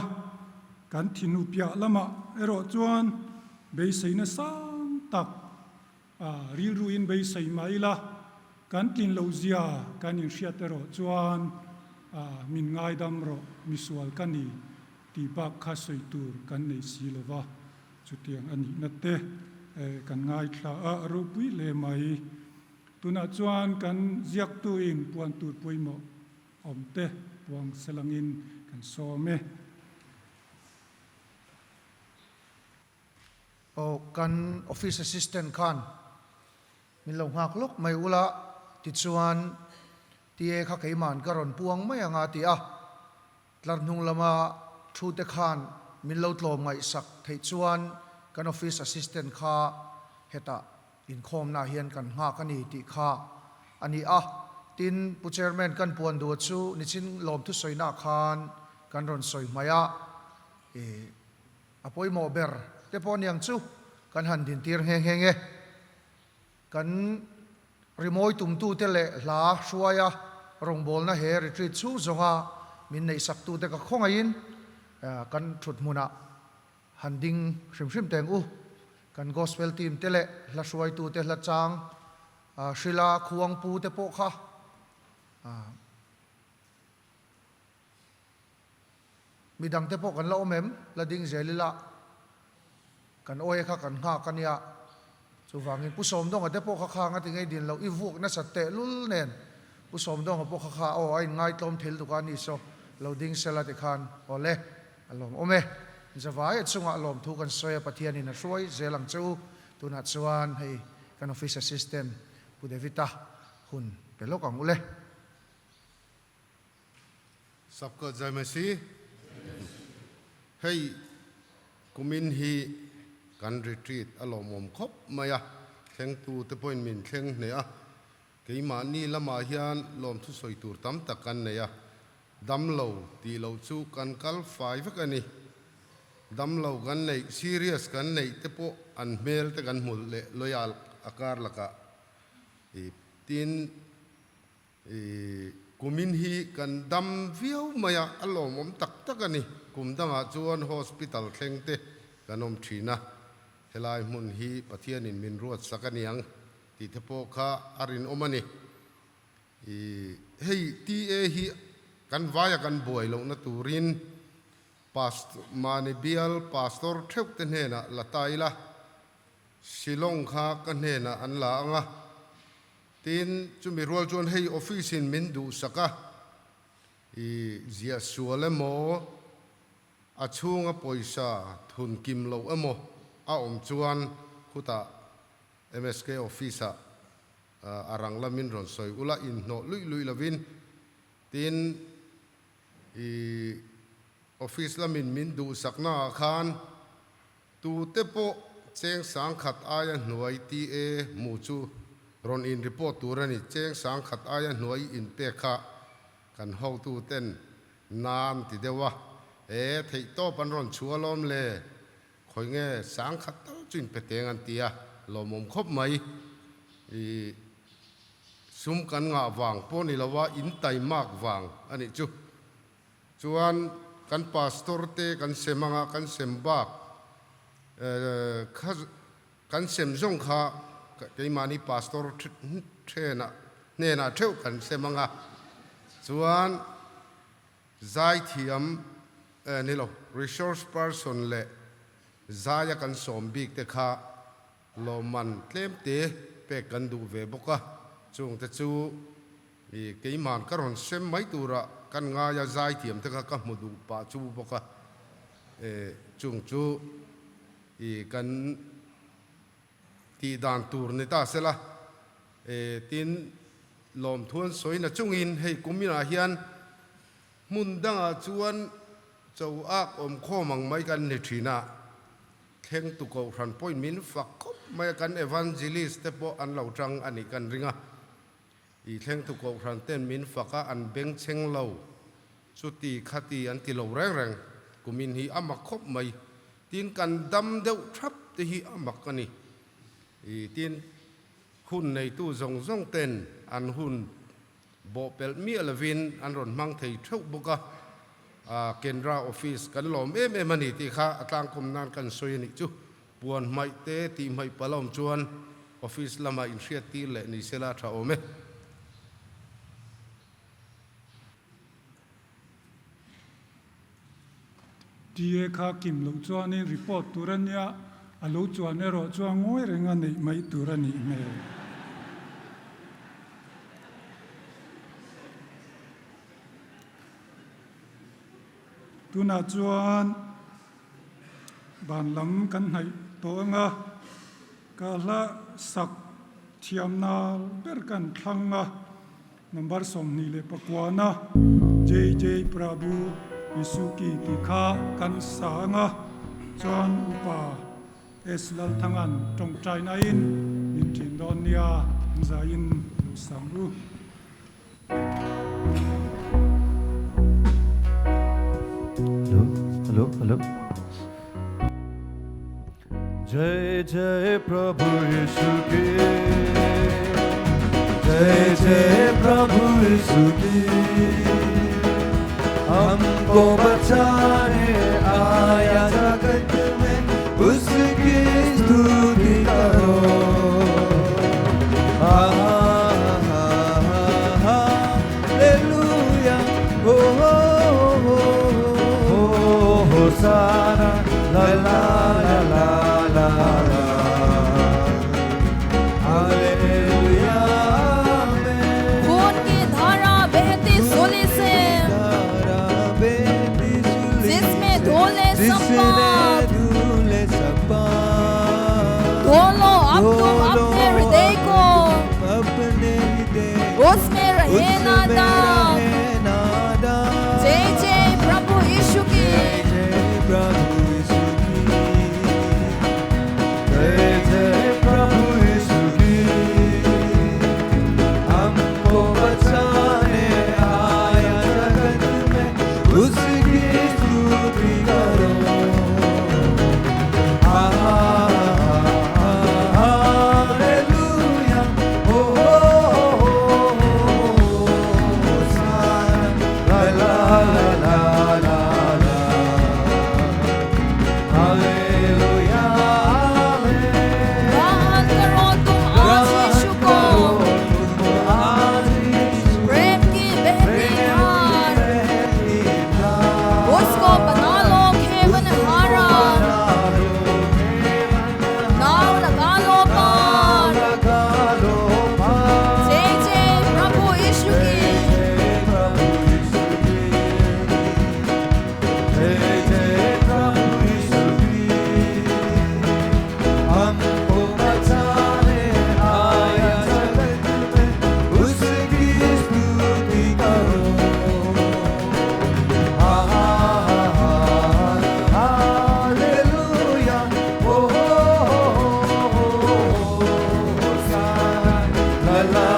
Kan thinu piah lamah erawh chuan beiseina sang tak a rilruin beisei mah ila, kan tlin loh zia kan inhriat erawh chuan min ngaidam rawh, misual ka ni tih bak kha sawi tur kan nei si lo va, chutiang a nihna te kan ngaithla a, a ropui hle mai. Tunah chuan kan ziaktuin puan tur pawimawh awm te puang selangin kan sawm e. Aw, kan office assistant khan min lo nghak lawk mai ula, tichuan TA kha keima'n ka rawn puang mai ang a ti a. Tlar hnung lama thu te khan min lo tlawm ngaihsak theih chuan kan office assistant kha hetah inkhawmnaah hian kan nghak a ni tih kha a ni a. Tin, Pu Chairman kan puan duh chu nichin lawmthu sawinaah khan kan rawn sawi hmaih a, ih a pawimawh ber te pawh aniang chu kan han dintir nghe nghe nge. Kan rimawi tumtute leh hla hruaia rawngbawlna he retreat chhung zawnga min neihsaktute ka khawngaihin kan thut hmunah han ding hrim hrim teng u. Kan gospel team te leh hla hruaitute hla chang hrila khuangpu te pawh kha Midangte pawh kan la awm em? La ding zel ila, kan awi kha kan nghak a nia. Chuvangin Pu Sawmdawnga te pawh kha khang a ti ngei din loh, i vuak nasat teh lul nen Pu Sawmdawnga pawh kha kha aw a inngaitawm thil tuk a ni saw, lo ding sela ti khan aw le, a lawm awm e. Zavai a chungah lawmthu kan sawi a, Pathianin a hruai zel ang che u. Tunah chuan hei kan office assistant Pu David-a hun pe lawk ang u le. Sabka Jai Masih. Hei kumin hi kan retreat a lawmawm khawp mai a, thlengtu te pawhin min thleng hneh a, keimahni lamah hian lawmthu sawi tur tam tak kan nei a, damlo tih loh chu kan kal fai vek a ni. Damlo kan neih, serious kan neih te pawh an hmel te kan hmu leh loyal a kar lakah tin, I kumin hi kan dam viau mai a, a lawmawm tak tak a ni. Kum dangah chuan hospital thleng te kan awm thin a, helai hmun hi Pathianin min ruat sak a niang tih te pawh kha a rinawm a ni. I hei TA hi kan vaia kan buai lohna turin Past Mani bial Pastor theuh te hnenah la ta ila, Shillong kha ka hnenah an la ang a. Tin, chumi rual chuan hei office in min duhsak a, i ziah sual emaw, a chhunga pawisa thun kim loh emaw a awm chuan khutah MSK office ah a rang lamin rawn sawi ula, inhnawh luih luih lovin. Tin, i office lamin min duhsakna ah khan Tute pawh cheng sangkhat aia hnuai TA hmuh chu rawn in report tur a ni. Cheng sangkhat aia hnuai in pek kha kan hotu ten nan ti deuh a, e theih tawp an rawn chhuah alawm le, khawi nge sangkhat tal chu in pe teng an ti a, lawmawm khawp mai. I sum kan ngah vang pawh ni lo a, in taimak vang a nih chu. Chuan kan pastor te kan sem anga kan sem bak kha kan sem zawng kha keimahni pastor thenah hnenah theuh kan sem anga chuan zaithiam ni lo resource person leh zaia kan sawm bik te kha lawmman tlem te pek kan duh ve bawk a chungte chu I keiman ka rawn sem mai tura kan ngai a, zaithiam te kha ka hmu duh pah chu bawk a, e chung chu i kan tih dan tur ni ta sela, e tin lawmthuan sawina chungin hei kuminah hian. Hmun dangah chuan cho ak awm khawm ang mai kan ni thin a, thlengtu kohhran pawhin min fak khawp mai a, kan evangelist te pawh an lo tang a nih kan ring a. I thlengtu kohhran ten min fak a, an bengchheng lo, chuti khati an ti lo reng reng. Kumin hi a mak khawp mai. Tin, kan dam deuh thap te hi a mak a ni. I tin, hun neitu zawng zawng ten an hun bawhpelh miah lovin an rawn hmang thei theuh bawk a, Kendra office kan lawm em em a ni tih kha a tlangkawm nan kan sawi a nih chu. Puan hmaih te tih hmaih palh a awm chuan office lamah inhriat tir leh ni sela a tha awm e. TA kha kim loh chuanin report tur a nia, a lo chuan erawh chuan ngawi reng a neih mai tur a nih hmel. Tunah chuan van lam kan hnaih tawh ang a, ka hla sak thiamna ber kan thlang a. Number 29 Jai Jai Prabhu Yisu Ki tih kha kan sa ang a, chuan Upa S Lalthanga'n tawngtaina in min thin dawn nia, an zaiin lo sang u. Hello, hello, hello. Jai Jai Prabhu Yisu ki Jai Jai Prabhu Yisu ki हमको बचाने आया जगत में उसकी स्तुति करो हालेलुया हो हो हो हो होसाना ला ला ला ला ला ला हालेलुया आमेन। खून की धारा बहती सूली से धारा बहती सूली जिसमें धोले सब जिसने पाप धुले सब पाप। धो लो अब तुम धो लो अपने हृदय को अपने हृदय उसमें रहे ना उसमें दाग रहे ना दाग। जय जय प्रभु यीशु की जय जय प्रभु यीशु की जय जय प्रभु यीशु की हमको बचाने आया जगत में उसकी स्तुति करो हालेलुया हो हो हो होसाना ला ला ला ला ला हालेलुया आमेन। ग्रहण करो तुम आज यीशु को तुम आज यीशु प्रेम की बहती धार बहती धार। उसको बना लो खेवनहारा नाव लगा लो पार लगा लो पार। जय जय प्रभु यीशु की जय प्रभु यीशु की जय जय प्रभु यीशु की हमको बचाने आया जगत में उसकी स्तुति करो हालेलुया ओ हो हो होसाना ला ला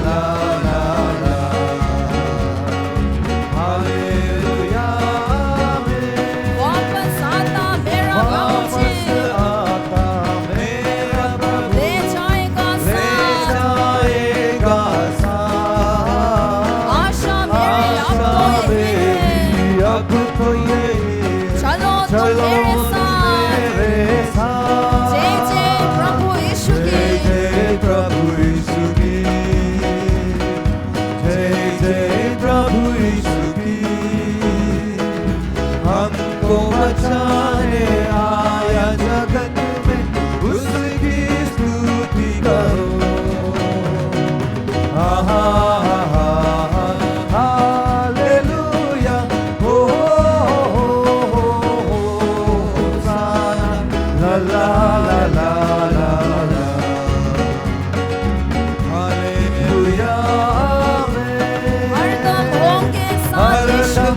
ला ला ला हालेलुया आमेन। वापस आता मेरा प्रभु वापस जी आता मेरा प्रभु ले जाएगा ले साथ जाएगा साथ। आशा मेरी अब आशा तो यही है मेरी अब तो यही है। चलो तुम चलो मेरे तुम साथ मेरे साथ। जय जय प्रभु यीशु की जय जय प्रभु यीशु की जय जय प्रभु यीशु की हमको बचाने आया जगत में उसकी स्तुति करो आहा हालेलुया हो हो हो हो होसाना ला ला ला ला ला ला हालेलुया आमेन। हरदम होंगे साथ यीशु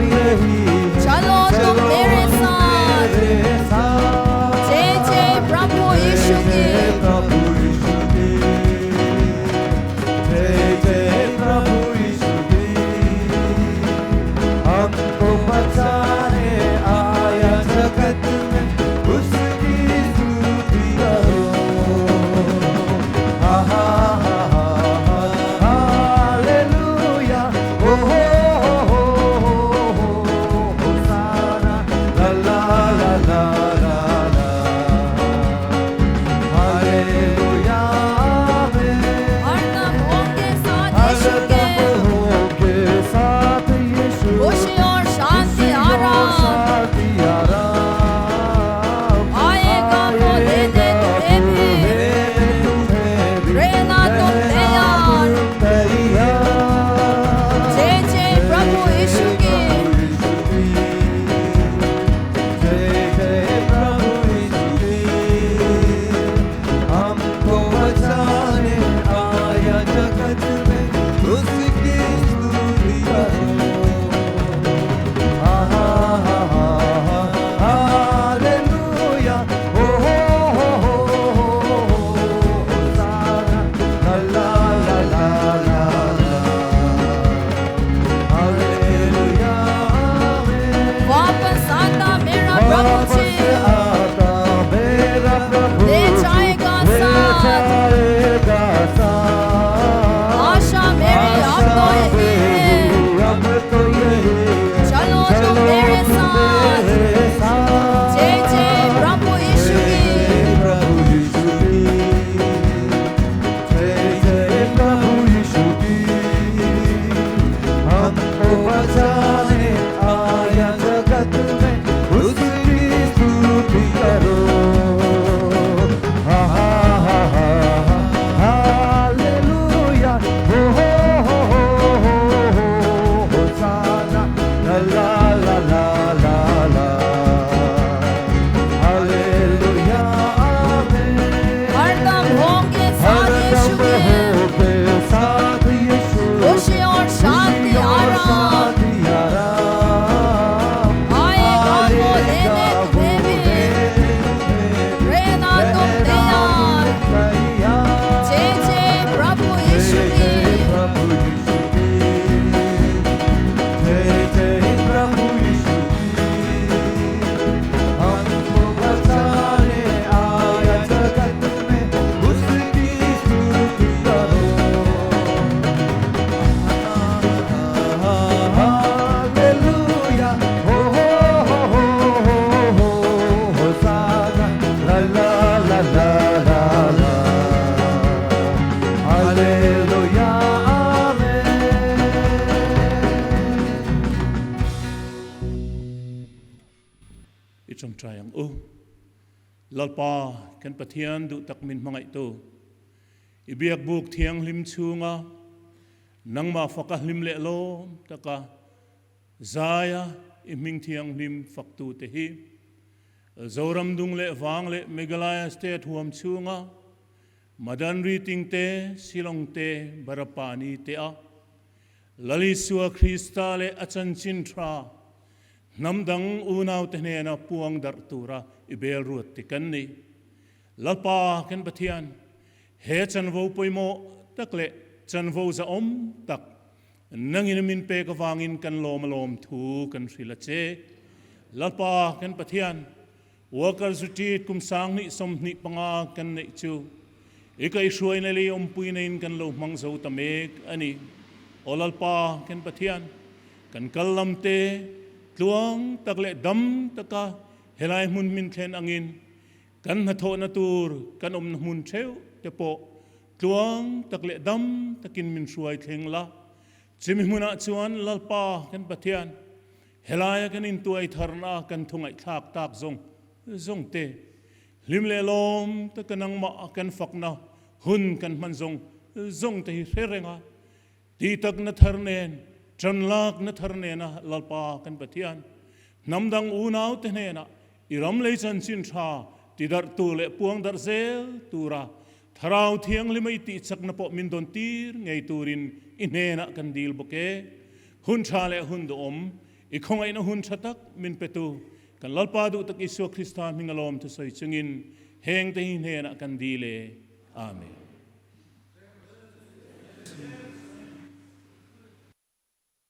चलो तुम मेरे साथ जय जय प्रभु यीशु की जय जय प्रभु यीशु की हमको बचाने आया जगत में उसकी स्तुति करो हा हा हा हा हालेलुया ओ हो हो हो हो होसाना ला ला ला ला ला ला हालेलुया आमेन हरदम होंगे साथ यीशु के हरदम होंगे साथ यीशु खुशी और शांति खुशी और आराम शांति आराम आएगा वो लेने तुम्हें भी लेने तुम्हें भी रहना तुम रहना तैयार तुम तैयार जय जय प्रभु यीशु की जय जय प्रभु यीशु की हमको बचाने आया जगत में उसकी स्तुति करो हा हा हा हा हा हालेलुया ओ हो हो हो हो हो होसाना ला ला ला ला ला ला हालेलुया आमेन वापस आता मेरा प्रभु वापस जी आता मेरा प्रभु ले जाएगा ले साथ जाएगा साथ आशा मेरी अब तो आशा यही है मेरी अब तो यही है चलो तुम मेरे साथ मेरे साथ जय जय प्रभु यीशु जय की जय प्रभु यीशु की जय जय प्रभु यीशु की हमको बचाने आया जगत में उसकी स्तुति करो हा हा हा हा हा हालेलुया हो हो हो हो हो हो होसाना ला ला ला ला ला ला हालेलुया आमेन हरदम होंगे साथ यीशु हरदम के होंगे साथ यीशु खुशी और शांति खुशी और आराम शांति आराम आएगा वो लेने आएगा वो तुम्हें भी लेने तुम्हें भी रहना तुम रहना तैयार तुम तैयार जय जय प्रभु यीशु जय की जय प्रभु यीशु की जय जय प्रभु यीशु की हमको बचाने आया जगत में उसकी स्तुति करो हालेलुया हो हो हो हो हो हो होसाना ला ला ला ला ला ला हालेलुया आमेन I tawngtai ang u. Lalpa kan Pathian duh tak min hmangaih tu. I biak buk thianghlim chhunga nangmah faka hlim leh lawm taka zaia i hming thianghlim faktu te hi Zoram dung leh vang leh Meghalaya state huam chhunga Madanri ting te, Shillong te, Barapani te a Lalisua Krista leh a chanchin tha hnam dang unau te hnena puang darh tura i bel ruat ti kan ni. Lalpa kan Pathian, he chanvo pawimawh tak leh chanvo zahawm tak nangin min pek avangin kan lawm alawm thu kan hrilh a che. Lalpa kan Pathian, Workers Retreat kum 2025 kan neih chu i kaihhruaina lei awmpuina in kan lo hmang zo ta mek a ni. Aw Lalpa kan Pathian, kan kal lam te tluang tak leh dam taka helai hmun hmin thlen angin kan hnathawhna tur kan awmna hmun theuh te pawh tluang tak leh dam takin min hruai thleng la. Chumi hmunah chuan Lalpa kan Pathian, Helaia kan intuai tharna kan thu ngaihthlak tak zawng zawng te, hlim leh lawm taka nangmah kan fakna hun kan hman zawng zawng te hi hre reng a, tihtakna thar nen, tanlakna thar nena Lalpa kan Pathian, hnam dang unau te hnenah i ram lei chanchin tha tidarh tur leh puang darh zel tura Thlarau Thianghlim a i tihchakna pawh min dawn tir ngei turin i hnenah kan dil bawk e. Hun tha leh hun duhawm I khawngaihna hun tha tak min petu kan Lalpa duh tak Isua Krista hming alawm thusawi chungin heng te hi hnenah kan dil e. Amen.